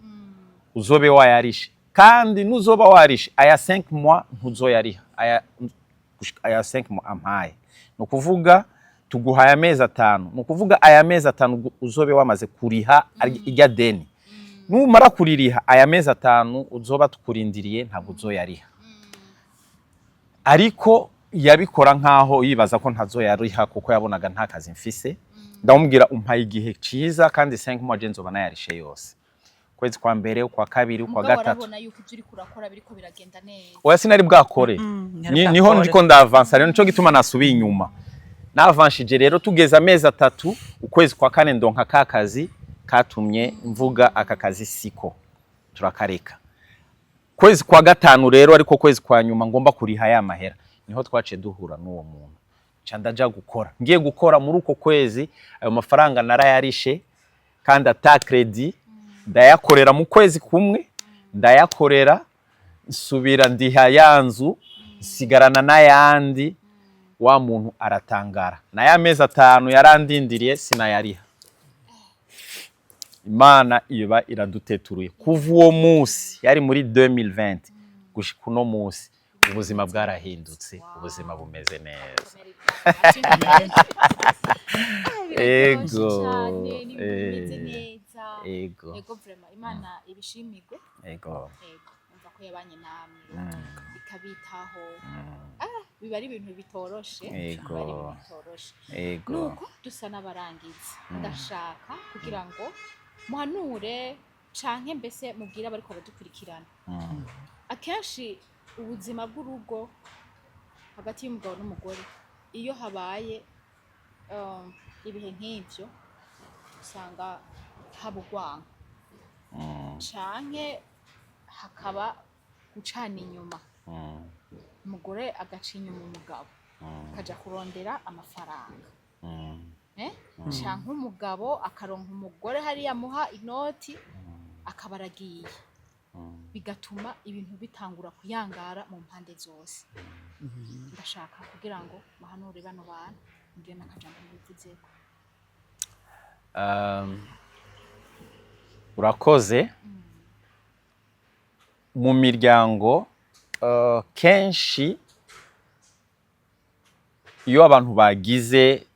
uzobe wayarishe, kandi nuzoba warishe aya 5 mois ntuzoyariha aya gushika aya 5 mois ampaye. Ni ukuvuga tuguhaye amezi 5, ni ukuvuga aya mezi 5 uzobe wamaze kuriha irya deni. Numara kuririha aya mezi 5 uzoba tukurindiriye ntabwo uzoyariha. Ariko yabikora nkaho yibaza ko ntazoyariha kuko yabonaga nta kazi mfise. Ndamubwira umpaye igihe ciza, kandi 5 mois je nzoba nayarishe yose, kwezi kwa mbere, ukwa kabiri, ukwa Mugabo gatatu. warabona yuko ibyo uriko urakora biriko biragenda neza? Oya, sinari bwakore. Ntiyari Niho bwakore. ndiko ndavansa rero, nico gituma nasubiye inyuma. Navanshije rero tugeze amezi 3, ukwezi kwa kane ndonka ka kazi katumye mvuga aka kazi siko, turakareka. Kwezi kwa gatanu rero, ariko kwezi kwa nyuma ngomba kuriha ya mahera, niho twaciye duhura n'uwo muntu, nca ndaja gukora. Ngiye gukora muri uko kwezi, ayo mafaranga narayarishe kandi ata crédit. Ndayakorera mu kwezi kumwe, ndayakorera, nsubira ndiha ya nzu, nsigarana n'ayandi. Wa muntu aratangara, na ya mezi 5 yarandindiriye sinayariha. Imana iba iraduteturuye. Kuva uwo munsi, yari muri 2020, gushika uno munsi ubuzima bwarahindutse, ubuzima bumeze neza. Ego. Ego, Cyane, ni ibintu bimeze neza. Ego. Ego, vraiment Imana ibishimirwe. Ego. Ego, umva ko yabanye namwe ikabitaho. Ah, biba ari ibintu bitoroshe. Ego. Biba ari ibintu bitoroshe. Ego. Nuko dusa n'abarangiza, ndashaka kugira ngo muhanure canke mbese mubwire abariko baradukurikirana. Akenshi ubuzima bw'urugo hagati y'umugabo n'umugore, iyo habaye ibihe nk'ivyo, usanga haba urwanko canke hakaba gucana inyuma, umugore agaca inyuma umugabo. Akaja kurondera amafaranga, eh? Canke umugabo akaronka umugore hariya amuha inoti, akaba aragiye, bigatuma ibintu bitangura kuyangara mu mpande zose. Ndashaka kugira ngo muhanure bano bantu, mbwire n'akajambo mubivuzeko. Urakoze. Mu miryango kenshi iyo abantu bagize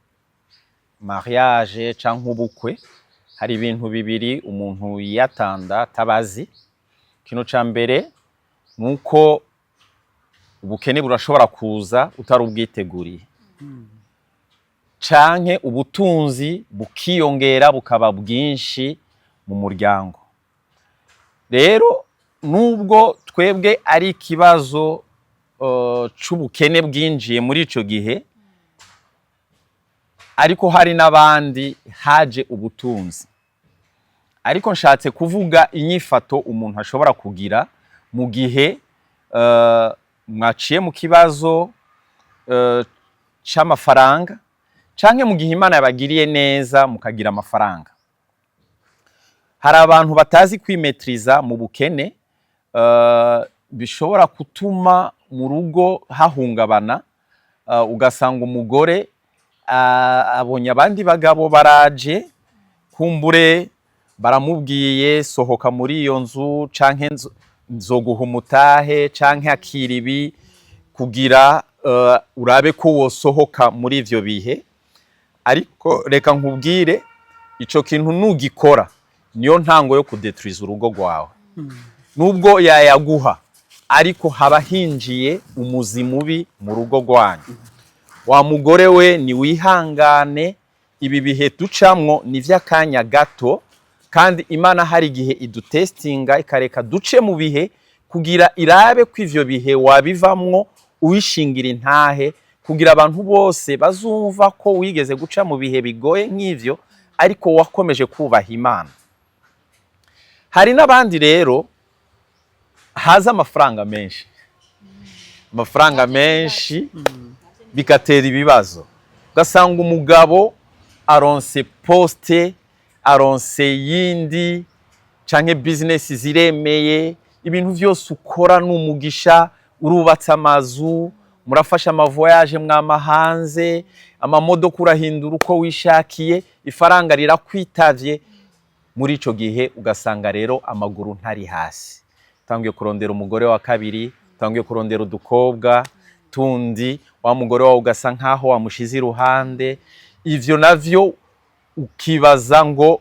mariage canke ubukwe, hari ibintu bibiri umuntu yiyatanda atabazi. Ikintu ca mbere ni uko ubukene burashobora kuza utari ubwiteguriye, canke ubutunzi bukiyongera bukaba bwinshi mu muryango. Rero nubwo twebwe ari ikibazo c'ubukene bwinjiye muri ico gihe, ariko hari n'abandi haje ubutunzi. Ariko nshatse kuvuga inyifato umuntu ashobora kugira mu gihe mwaciye mu kibazo c'amafaranga, canke mu gihe Imana yabagiriye neza mukagira amafaranga. Hari abantu batazi kwimetriza mu bukene, bishobora gutuma mu rugo hahungabana, ugasanga umugore abonye abandi bagabo baraje, kumbure baramubwiye: "Sohoka muri iyo nzu, canke nzoguha umutahe, canke akira ibi kugira urabe ko wosohoka muri ivyo bihe." Ariko reka nkubwire, ico kintu nugikora niyo ntango yo kudetruiza urugo rwawe. Nubwo yayaguha, ariko haba hinjiye umuzi mubi mu rugo rwanyu. Wa mugore we, niwihangane, ibi bihe ducamwo ni ivy'akanya gato, kandi Imana hari igihe idutestinga, ikareka duce mu bihe kugira irabe ko ivyo bihe wabivamwo uwishingira intahe, kugira abantu bose bazumva ko wigeze guca mu bihe bigoye nk'ivyo, ariko wakomeje kubaha Imana. Hari n'abandi rero haza amafaranga menshi, amafaranga menshi bigatera ibibazo, ugasanga umugabo aronse poste, aronse yindi, canke business ziremeye, ibintu vyose ukora ni umugisha, urubatse amazu, murafasha ama voyage, mwama hanze, amamodoka urahindura uko wishakiye, ifaranga rirakwitavye. Muri ico gihe ugasanga rero amaguru ntari hasi, utangiye kurondera umugore wa kabiri, utangiye kurondera udukobwa tundi, wa mugore wawe ugasa nkaho wamushize iruhande. Ivyo navyo ukibaza ngo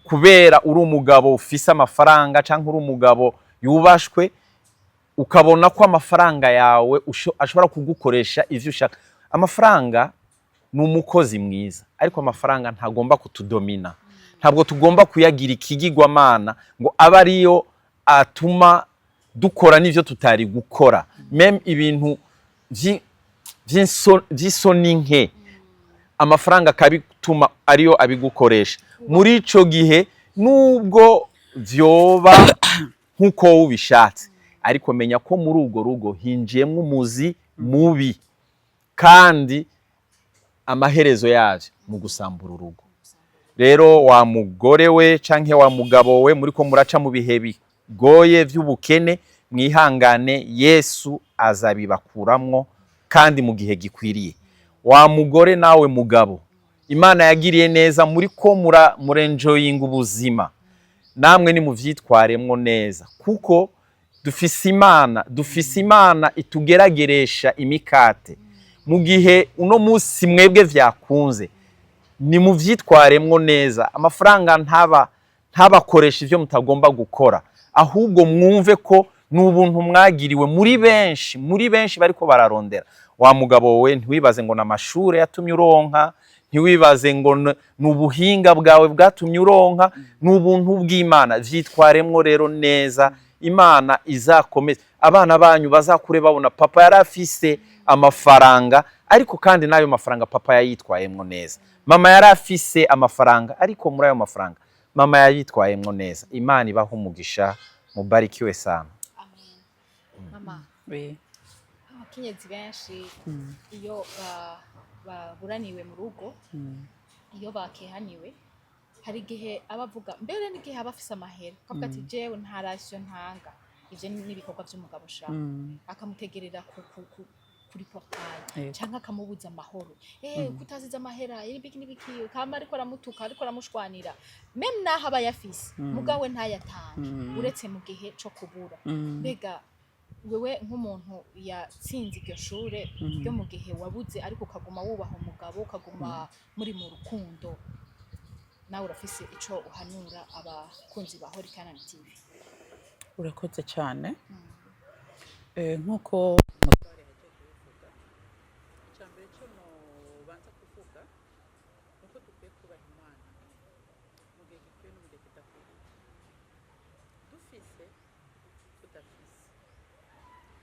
kubera uri umugabo ufise amafaranga, canke uri umugabo yubashwe, ukabona ko amafaranga yawe ashobora kugukoresha ivyo ushaka. Amafaranga ni umukozi mwiza, ariko amafaranga ntagomba kutudomina. Ntabwo tugomba kuyagira ikigirwamana ngo abe ariyo atuma dukora n'ivyo tutari gukora, même ibintu vy'isoni nke, amafaranga akabituma ariyo abigukoresha. Muri ico gihe, nubwo vyoba nk'uko wowe ubishatse, ariko menya ko muri urwo rugo hinjiyemwo umuzi mubi, kandi amaherezo yavyo mu gusambura urugo. Rero wa mugore we canke wa mugabo we, muriko muraca mu bihe bigoye vy'ubukene, mwihangane, Yesu azabibakuramwo kandi mu gihe gikwiriye. Wa mugore nawe mugabo Imana yagiriye neza, muriko murenjoyinga ubuzima, namwe nimuvyitwaremwo neza, kuko dufise Imana, dufise Imana itugerageresha imikate. Mu gihe uno munsi mwebwe vyakunze, nimuvyitwaremwo neza. Amafaranga ntabakoresha ivyo mutagomba gukora, ahubwo mwumve ko ni ubuntu mwagiriwe. Muri benshi, muri benshi bariko bararondera. Wa mugabo we, ntiwibaze ngo ni amashure yatumye uronka, ntiwibaze ngo ni ubuhinga bwawe bwatumye uronka, ni ubuntu bw'Imana. Vyitwaremwo rero neza, Imana izakomeze abana banyu, bazakure babona papa yari afise amafaranga, ariko kandi n'ayo mafaranga papa yayitwayemwo neza, mama yari afise amafaranga, ariko muri ayo mafaranga mama yayitwayemwo neza. Imana ibaha umugisha, mubarikiwe sana. Amen. Mama, Oui. abakenyezi. Abakenyezi benshi iyo baburaniwe mu rugo, iyo bakehaniwe, hari igihe aba avuga, mbere n'igihe aba afise amahera, akavuga ati: "Jewe nta ration ntanga, ivyo ni ibikorwa vy'umugabo sha." Akamutegerera kuri portail canke akamubuza amahoro, kutasize amahera, ibiki n'ibiki, kama ariko aramutuka, ariko aramushwanira, même naho aba ayafise, mugawe ntayatange, uretse mu gihe co kubura. Mbega wewe nk'umuntu yatsinze iryo shure ryo mu gihe wabuze, ariko ukaguma wubaha umugabo, ukaguma muri mu rukundo, nawe urafise ico uhanura abakunzi ba Holy Canaan TV? Urakoze cyane. Nk'uko umutware yagiye kubivuga, icya mbere cyo nobanza kuvuga ni uko dukwiye kubaha Imana mu gihe gikwiye no mu gihe kidakwiriye, dufise, tudafise.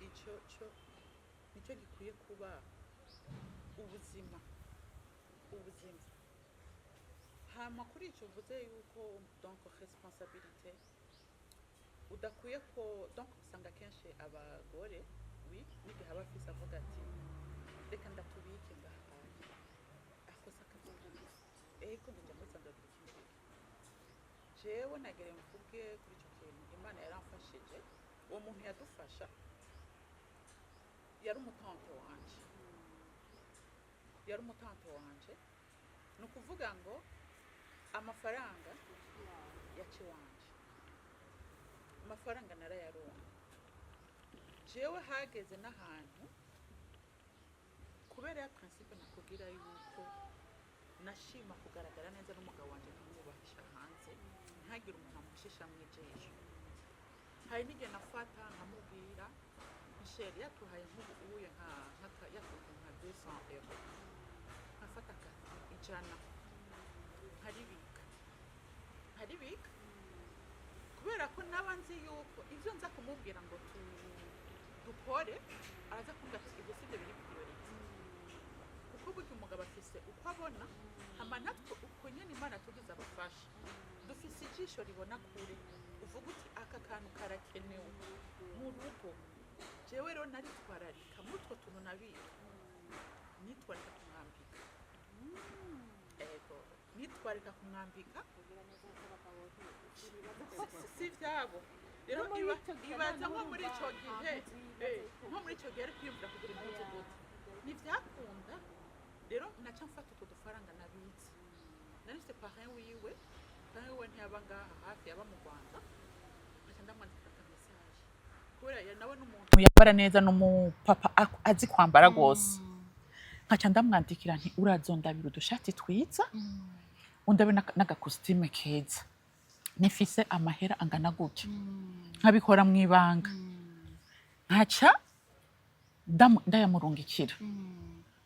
Icyo cyo nicyo gikwiye kuba ubuzima. Hama kuri icyo uvuze yuko donc responsabilité udakwiye ko, donc usanga akenshi abagore, oui, n'igihe aba afise avuga ati: "Reka ndatubike ngaha." Akoze akazi, ego, ndajya muri sandagira ikindi gihe. Jewe nagere mvuge kuri icyo kintu, Imana yaramfashije. Uwo muntu yadufasha yari umutante wanje, yari umutante wanje. Ni ukuvuga ngo amafaranga yaca iwanje, amafaranga narayaronka jewe. Hageze n'ahantu, kubera ya principe nakubwira yuko nashima kugaragara neza n'umugabo wanjye, nkamwubahisha hanze, ntihagire umuntu amushisha mu ijisho. Hari n'igihe nafata nkamubwira: "Michel yatuhaye nk'ubu uye yatuhaye nka 200 euro," nkafata 100 nkaribika, nkaribika, kubera ko naba nzi yuko ibyo nza kumubwira ngo dukore, araza kumbwira ati: "Ibyo sibyo biri priorité." Kuko burya umugabo afise uko abona, hama natwe uko nyene Imana tugize abafasha, dufise ijisho ribona kure, uvuga uti: "Aka kantu karakenewe mu rugo." Jewe rero naritwararika muri utwo tuntu nabika, nitwararika kumwambika, ego, nitwararika kumwambika. Si ivyabo rero. No muri ico gihe ibaza nta nko muri ico n'urumva gihe, nta mpuzu yibaza nko muri ico gihe ari kwiyumvira kugura impuzu gute? Ntivyakunda. Rero naca mfata utwo dufaranga nabitse. Nari mfise parrain wiwe, parrain wiwe ntiyaba ngaha hafi, yaba mu Rwanda. Nkaca ndamwandikira aka message, kubera nawe n'umuntu yambara neza, n'umupapa azi kwambara rwose. Nkaca ndamwandikira nti: "Urazondabira udushati twiza, undabira n'agakositime keza, nifise amahera angana gutya." Nkabikora mu ibanga, nkaca ndayamurungikira,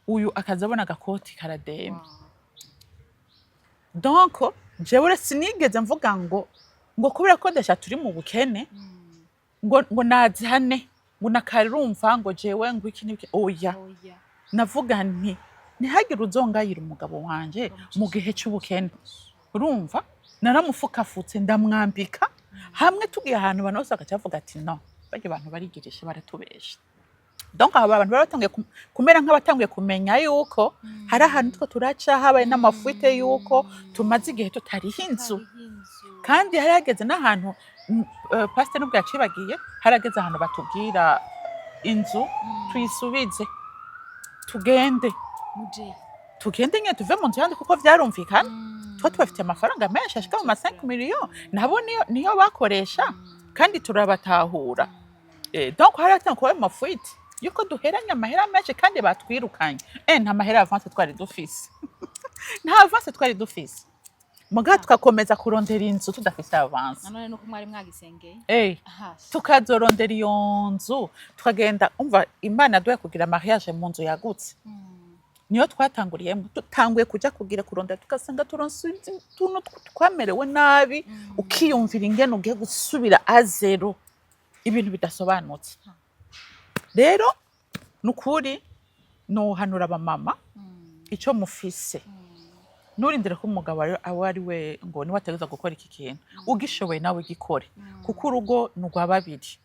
uyu akaza abona agakoti karademye. Donc jewe sinigeze mvuga ngo kubera ko desha turi mu bukene, ngo nazane, ngo nakarumva, ngo jewe ngo iki n'iki, oya. Oya. Navuga nti: "Ntihagire uzongayira umugabo wanje mu gihe cy'ubukene." Urumva, naramufukafutse, ndamwambika, hamwe tugiye ahantu abantu bose bagaca bavuga ati: "No barya abantu barigirisha, baratubesha." Donc aba abantu bari batangiye kumera nk'abatanguye kumenya yuko hari ahantu two turaca, habaye n'amafuite, yuko tumaze igihe tutariha inzu. Hariho inzu. Kandi hari hageze n'ahantu, pasiteri nubwo yacibagiye, harageze ahantu batubwira inzu tuyisubize, tugende. Muje. Tugende nyine, tuve mu nzu yandi, kuko vyarumvikana tuba tubafitiye amafaranga menshi ashika mu ma 5 millions, nabo niyo bakoresha, kandi turabatahura. Donc hari hatangwa kuba ama fuites yuko duheranye amahera menshi kandi batwirukanye. Nta mahera avance twari dufise, nta avance twari dufise, muga tugakomeza kurondera inzu tudafise avance. Nanone nuko mwari mwagisengeye. Aha. Tukazorondera iyo nzu, tukagenda. Umva, Imana yaduhaye kugira mariage mu nzu yagutse, niyo twatanguriyemo. Dutanguye kuja kugira kurondera, tugasanga turonse utuntu twamerewe nabi, ukiyumvira ingene ugiye gusubira à zéro, ibintu bidasobanutse. Rero ni ukuri nohanura abamama: ico mufise, nturindire ko umugabo aba ari we ngo niwe ategerezwa gukora iki kintu. Ugishoboye nawe gikore, kuko urugo ni urwa babiri.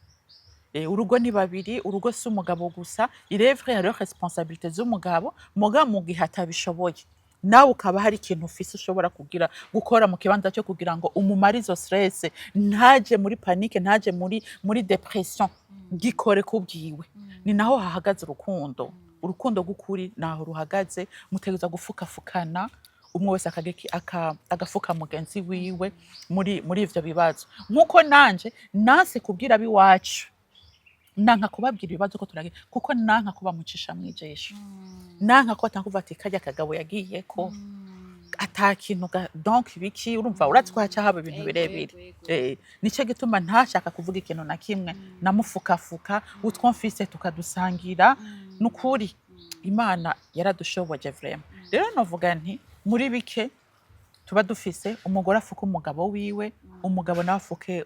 Urugo ni babiri, urugo si umugabo gusa. Il est vrai, hariho responsabilité z'umugabo, muga mu gihe atabishoboye, nawe ukaba hari ikintu ufise ushobora kugira gukora mu kibanza cyo kugira ngo umumare izo stress, ntaje muri panique, ntaje muri dépression, gikore kubwiwe. Ni naho hahagaze urukundo. Urukundo rw'ukuri naho ruhagaze. Mutegerezwa gufukafukana, umwe wese agafuka mugenzi wiwe muri ivyo bibazo. Nk'uko nanje nanse kubwira abiwacu, nanka kubabwira ibibazo ko turagira, kuko nanka ko bamucisha mw'ijisho, nanka ko atakuvuga ati karya kagabo yagiye ko ata kintu donc ibiki. Urumva, urazi ko haca haba ibintu birebire. Nico gituma ntashaka kuvuga ikintu na kimwe, namufukafuka utwo mfise tukadusangira. Nukuri Imana yaradushoboje vraiment. Rero novuga nti muri bike tuba dufise, umugore afuka umugabo wiwe, umugabo nawe afuke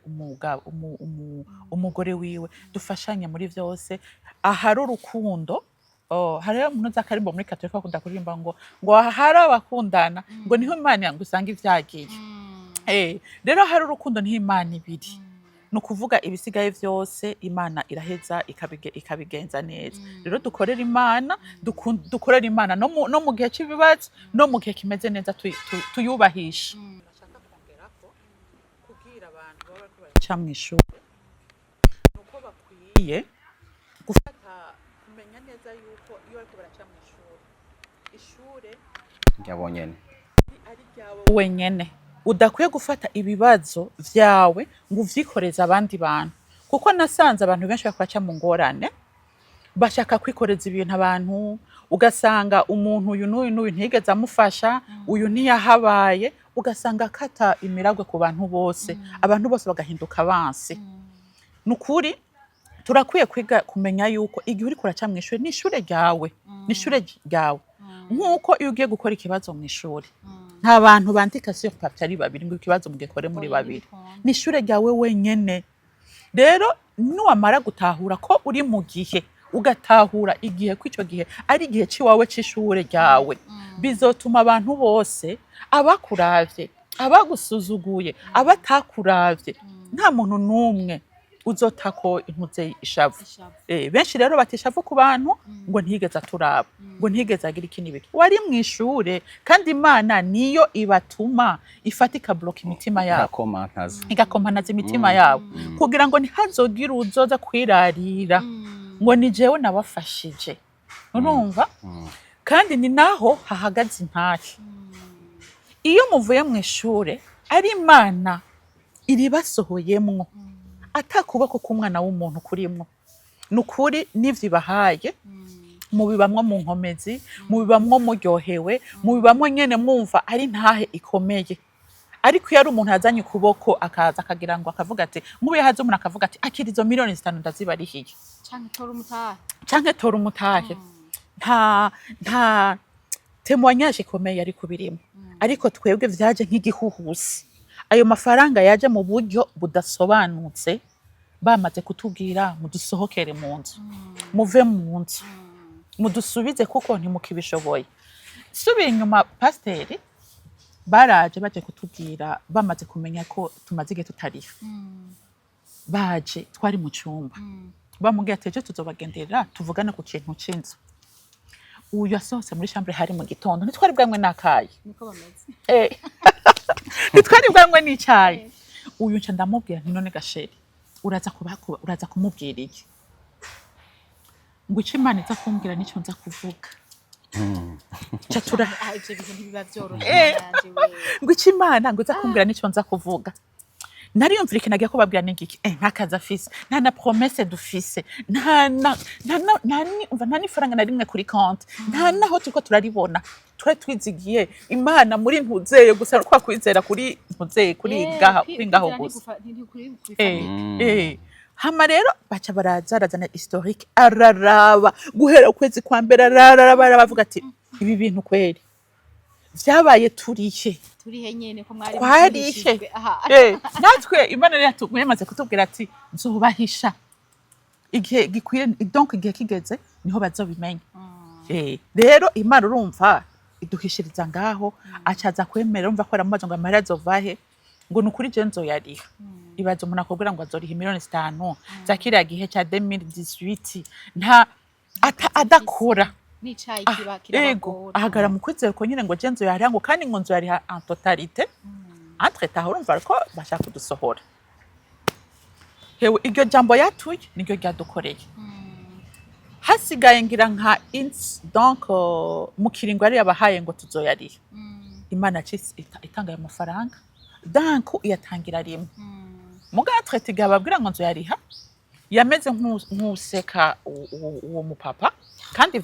umugore wiwe, dufashanye muri vyose. Ahari urukundo. Oh, hariho umuntu uzi akarimbo muri Katolika bakunda kuririmba ngo ahari abakundana ngo niho Imana ngo usanga ivyagiye. Rero hari urukundo niho Imana ibiri. Ni ukuvuga ibisigaye vyose Imana iraheza ikabigenza neza. Rero dukorere Imana, dukorere Imana no mu gihe cy'ibibazo, no mu gihe kimeze neza, tuyubahishe. Nashaka kongerako kubwira abantu baba bariko baraca mw'ishuri nuko bakwiye gufata, kumenya neza yuko iyo bariko baraca mw'ishuri, ishure ryabonyene ari ryawe wenyene. Udakwiye gufata ibibazo vyawe ngo uvyikoreze abandi bantu, kuko nasanze abantu benshi bariko baca mu ngorane bashaka kwikoreza ibintu abantu, ugasanga umuntu uyu n'uyu n'uyu ntiyigeze amufasha, uyu ntiyahabaye, ugasanga akata imiragwe ku bantu bose, abantu bose bagahinduka abansi. Ni ukuri turakwiye kwiga kumenya yuko igihe uriko uraca mw'ishure, ni ishure ryawe, ni ishure ryawe. Nk'uko iyo ugiye gukora ikibazo mw'ishure, nta bantu bandika sur papier ari babiri ngo ikibazo mugikore muri babiri. Ni ishure ryawe wenyene. Rero niwamara gutahura ko uri mu gihe, ugatahura igihe ko ico gihe ari igihe c'iwawe c'ishure ryawe, bizotuma abantu bose, abakuravye, abagusuzuguye, abatakuravye, nta muntu n'umwe uzotako intuze ishavu. Benshi rero bata ishavu ku bantu ngo ntiyigeze aturaba, ngo ntiyigeze agira iki n'ibiki. Wari mw'ishure, kandi Imana niyo ibatuma ifata ikabloka imitima yabo, igakomantaza, igakomanaza imitima yabo, kugira ngo ntihazogire uzoza kwirarira ngo ni jewe nabafashije. Urumva, kandi ni naho hahagaze intahe. Iyo muvuye mu ishure ari Imana iribasohoyemwo, ata kuboko k'umwana w'umuntu kurimwo, ni ukuri n'ivyo ibahaye mubibamwo mu nkomezi, mubibamwo muryohewe, mubibamwo nyene mwumva ari ntahe ikomeye. Ariko iyo ari umuntu yazanye ukuboko, akaza akagira ngo akavuga ati, nk'ubu yahaze umuntu akavuga ati akira izo miliyoni 5 ndazibarihiye, canke tora umutahe, canke tora umutahe, nta témoignage ikomeye yari kubirimo. Ariko twebwe vyaje nk'igihuhusi. Ayo mafaranga yaje mu buryo budasobanutse, bamaze kutubwira mudusohokere mu nzu, muve mu nzu, mudusubize kuko ntimukibishoboye. Subiye inyuma, pasiteri baraje baje kutubwira bamaze kumenya ko tumaze igihe tutariha. Baje twari mu cyumba, bamubwiye ati ejo tuzobagenderera tuvugane ku kintu c'inzu. Uyu asohotse muri chambre, hari mu gitondo, ntitwari bwanywe n'akayi. Niko bameze. Ntitwari bwanywe n'icayi. Uyu nca ndamubwira nti none gasheri, uraza kumubwira iki? Ngo ico Imana iza kumbwira nico nza kuvuga. Ca tura Ah, ivyo bintu ntibiba vyoroshe. Yanje we. Ngo ico Imana ngo iza kumbwira nico nza kuvuga. Nariyumvira ikintu agiye kubabwira ni ngiki? Nta kazi afise, nta na promesse dufise, nta na nta na nta ni umva, nta n'ifaranga na rimwe kuri konti, nta naho turiko turaribona. Twari twizigiye Imana muri ntuzeye gusa, kwa kwizera kuri ntuzeye kuri ngaha, kuri ngaho gusa. Hama rero baca baraza, arazana historique, araraba guhera ukwezi kwa mbere, araraba, aravuga ati ibi bintu kweri vyabaye turihe? Turihe nyene ko mwari Twarihe. muhishijwe aha? Natwe Imana rero yamaze kutubwira ati nzobahisha igihe gikwiye, donc igihe kigeze niho bazobimenya. Rero Imana urumva iduhishiriza ngaho, acaza kwemera. Urumva ko aramubaza ngo amahera azovahe? Ngo ni ukuri je nzoyariha. Ibaze umuntu akubwira ngo azoriha miliyoni 5 za kiriya gihe ca 2018, nta adakora. N'icayi kiba Ego. kirabagora. Ahagarara mu kwizera uko nyine, ngo je nzoyariha, ngo kandi ngo nzoyariha en totalité. Entre temps urumva ko bashaka kudusohora. Hewe, iryo jambo yatuye niryo ryadukoreye. Hasigaye ngira nka ins donc mu kiringo yari yabahaye ngo tuzoyariha, Imana yaciye itanga ayo mafaranga, donc iyatangira rimwe. Muga traité igihe ababwira ngo nzoyariha, yameze nk'useka uwo mupapa, kandi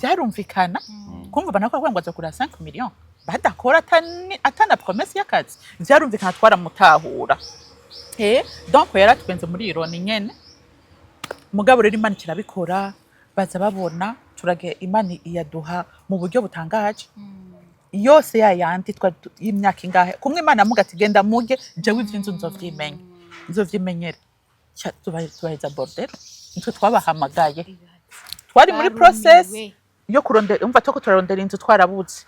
vyarumvikana kumva bana ko ngo azokura 5 millions badakora, atana promesse y'akazi. Vyarumvikana, twaramutahura. Donc yaratwenze muri ironie nyene. Mugabo rero Imana kirabikora, baza babona turage, Imana iyaduha mu buryo butangaje yose ya yandi y'imyaka ingahe. Kumwe Imana yamuga ati: "Genda muge, jewe ivy'inzu nzovyimenya, nzovyimenyera." Tubaheza bordereau, nitwe twabahamagaye, twari muri process yo kurondera. Umva, twako turarondera inzu, twarabuze.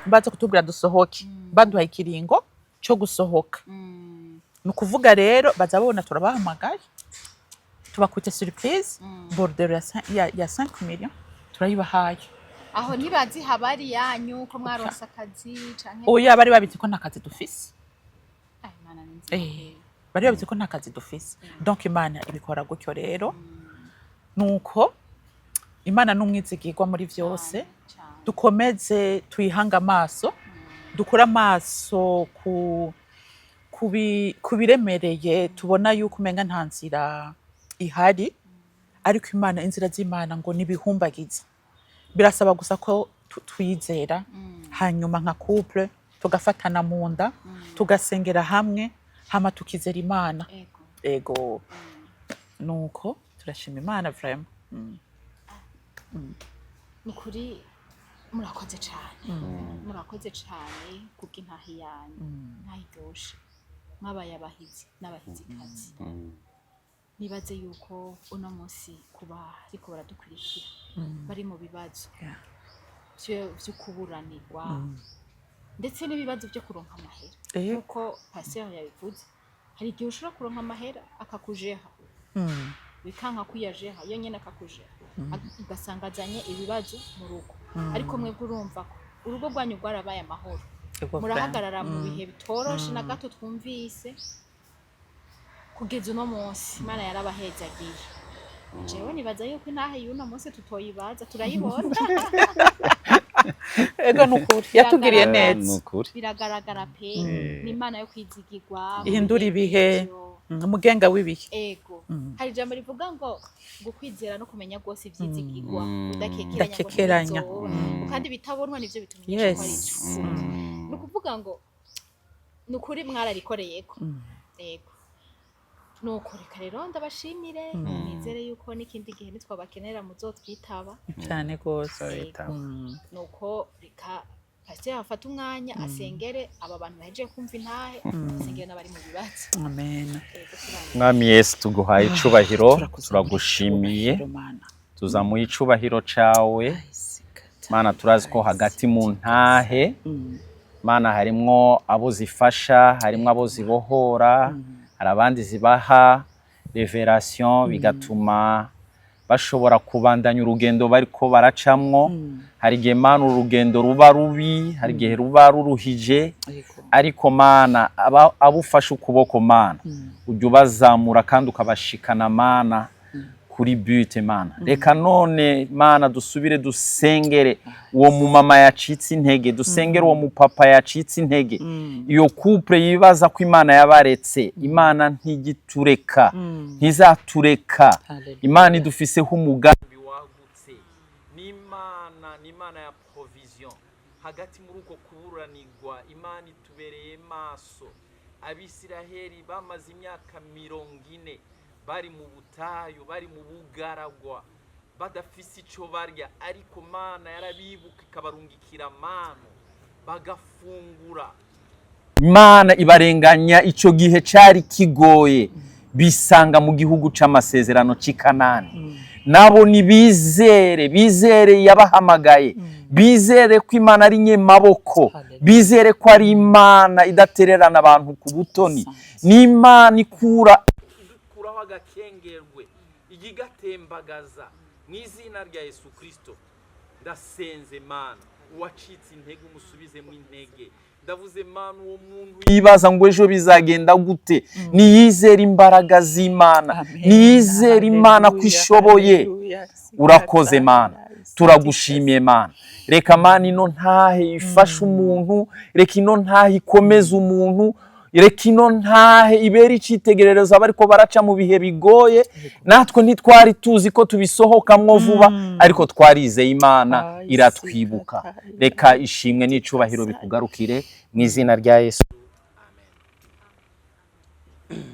Baza kutubwira dusohoke, baduhaye ikiringo cyo gusohoka. Ni ukuvuga rero baza babona turabahamagaye, tubakute surprise, bordereau ya 5 millions turayibahaye. Aho ntibazi habari yanyu ko mwaronse akazi canke? Oya, bari babizi ko nta kazi dufise. Ai, Imana ni nziza. Bari babizi ko nta kazi dufise. Donc Imana ibikora gutyo rero. Nuko Imana n'umwizigirwa muri vyose. Cane. Dukomeze tuyihange amaso, dukure amaso ku biremereye tubona yuko umenga nta nzira ihari, ariko Imana, inzira z'Imana ngo nibihumbagiza. Birasaba gusa ko twizera, hanyuma nka couple tugafatana mu nda, tugasengera hamwe, hama tukizera Imana. Ego. Ego, nuko turashima Imana vraiment. Ni ukuri murakoze cane, murakoze cane kubw'intahe yanyu, intahe iryoshe. Mwabaye abahizi n'abahizikazi. Nibaze yuko uno munsi kuba ariko baradukurikira bari mu bibazo vyo kuburanirwa, ndetse n'ibibazo byo kuronka amahera. Nkuko pasteur yabivuze, hari igihe ushobora kuronka amahera akakujeha, bikanka kuyajeha iyo nyene akakujeha, ugasanga azanye ibibazo mu rugo. Ariko mwebwe urumva ko urugo rwanyu rwarabaye amahoro. Ego. Murahagarara mu bihe bitoroshe na gato. Twumvise kugeza uno munsi Imana yarabahezagiye. Jewe nibaza yuko intahe y'uno munsi tutoyibaza, turayibona. Ego, nukuri yatugiriye Biragaragara. neza. Nukuri. Biragaragara pe. Ni Imana yo kwizigirwa mu Ihindura ibihe. nk'ivyo. Umugenga w'ibihe. Ego. Hari ijambo rivuga ngo gukwizera no kumenya rwose ivyizigirwa, udakekeranya ngo Udakekeranya. ntibizoba. Kandi bitabonwa nivyo bitumenyesha ko ari ivy'ukuri. Ni ukuvuga ngo ni ukuri mwararikoreyeko. Ego, nuko reka rero ndabashimire. Nizere yuko n'ikindi gihe nitwabakenera muzotwitaba. Cyane rwose. Leta. Nuko reka pasiteri afate umwanya asengere aba bantu bahejeje kumva intahe, asengere n'abari mu bibazo. Amen. Ego, turangiye. Mwami Yesu, tuguhaye icubahiro. Turakuzamura. Turagushimiye. Icubahiro, Mana. Tuzamuye icubahiro cawe, Mana. Turazi ko hagati mu ntahe, Mana, harimwo abo zifasha, harimwo abo zibohora, hari abandi zibaha révélation, bigatuma bashobora kubandanya urugendo bariko baracamwo. Hari igihe, Mana, urugendo ruba rubi, hari igihe ruba ruruhije, ariko Mana, abo ufashe ukuboko, Mana, ujya ubazamura kandi ukabashikana, Mana, kuri but. Mana, reka none, Mana, dusubire dusengere uwo mumama yacitse intege, dusengere uwo mupapa yacitse intege, iyo couple yibaza ko Imana yabaretse. Imana ntigitureka, ntizatureka. Hallelujah. Imana idufiseho umugambi wagutse. N'Imana ni Imana ya provision. Hagati muri uko kuburanirwa, Imana itubereye maso. Abisiraheli bamaze imyaka 40 bari mu butayu, bari mu bugaragwa, badafise ico barya, ariko Mana yarabibuka ikabarungikira manu bagafungura. Imana ibarenganya ico gihe cari kigoye, bisanga mu gihugu c'amasezerano c'i Kanani. Nabo nibizere, bizere yabahamagaye. Bizere ko Imana ari nyemaboko. Hallelujah. Bizere ko ari Imana idatererana abantu ku butoni. Ni Imana ikura idukuraho agakengerwe, igatembagaza mu izina rya Yesu Kristo. Ndasenze Mana, uwacitse intege umusubizemo intege. Ndavuze Mana, uwo muntu yibaza ngo ejo bizagenda gute, niyizere imbaraga z'Imana. Amen. Niyizere Imana ko Hallelujah. ishoboye. Hallelujah. Urakoze Mana, turagushimiye Mana. Reka Mana ino ntahe ifashe umuntu, reka ino ntahe ikomeze umuntu, reka ino ntahe ibere icyitegererezo abariko baraca mu bihe bigoye. Natwe ntitwari tuzi ko tubisohokamwo vuba, ariko twarizeye Imana, Ay, iratwibuka. sikata. Reka ishimwe n'icubahiro bikugarukire mu izina rya Yesu. Amen.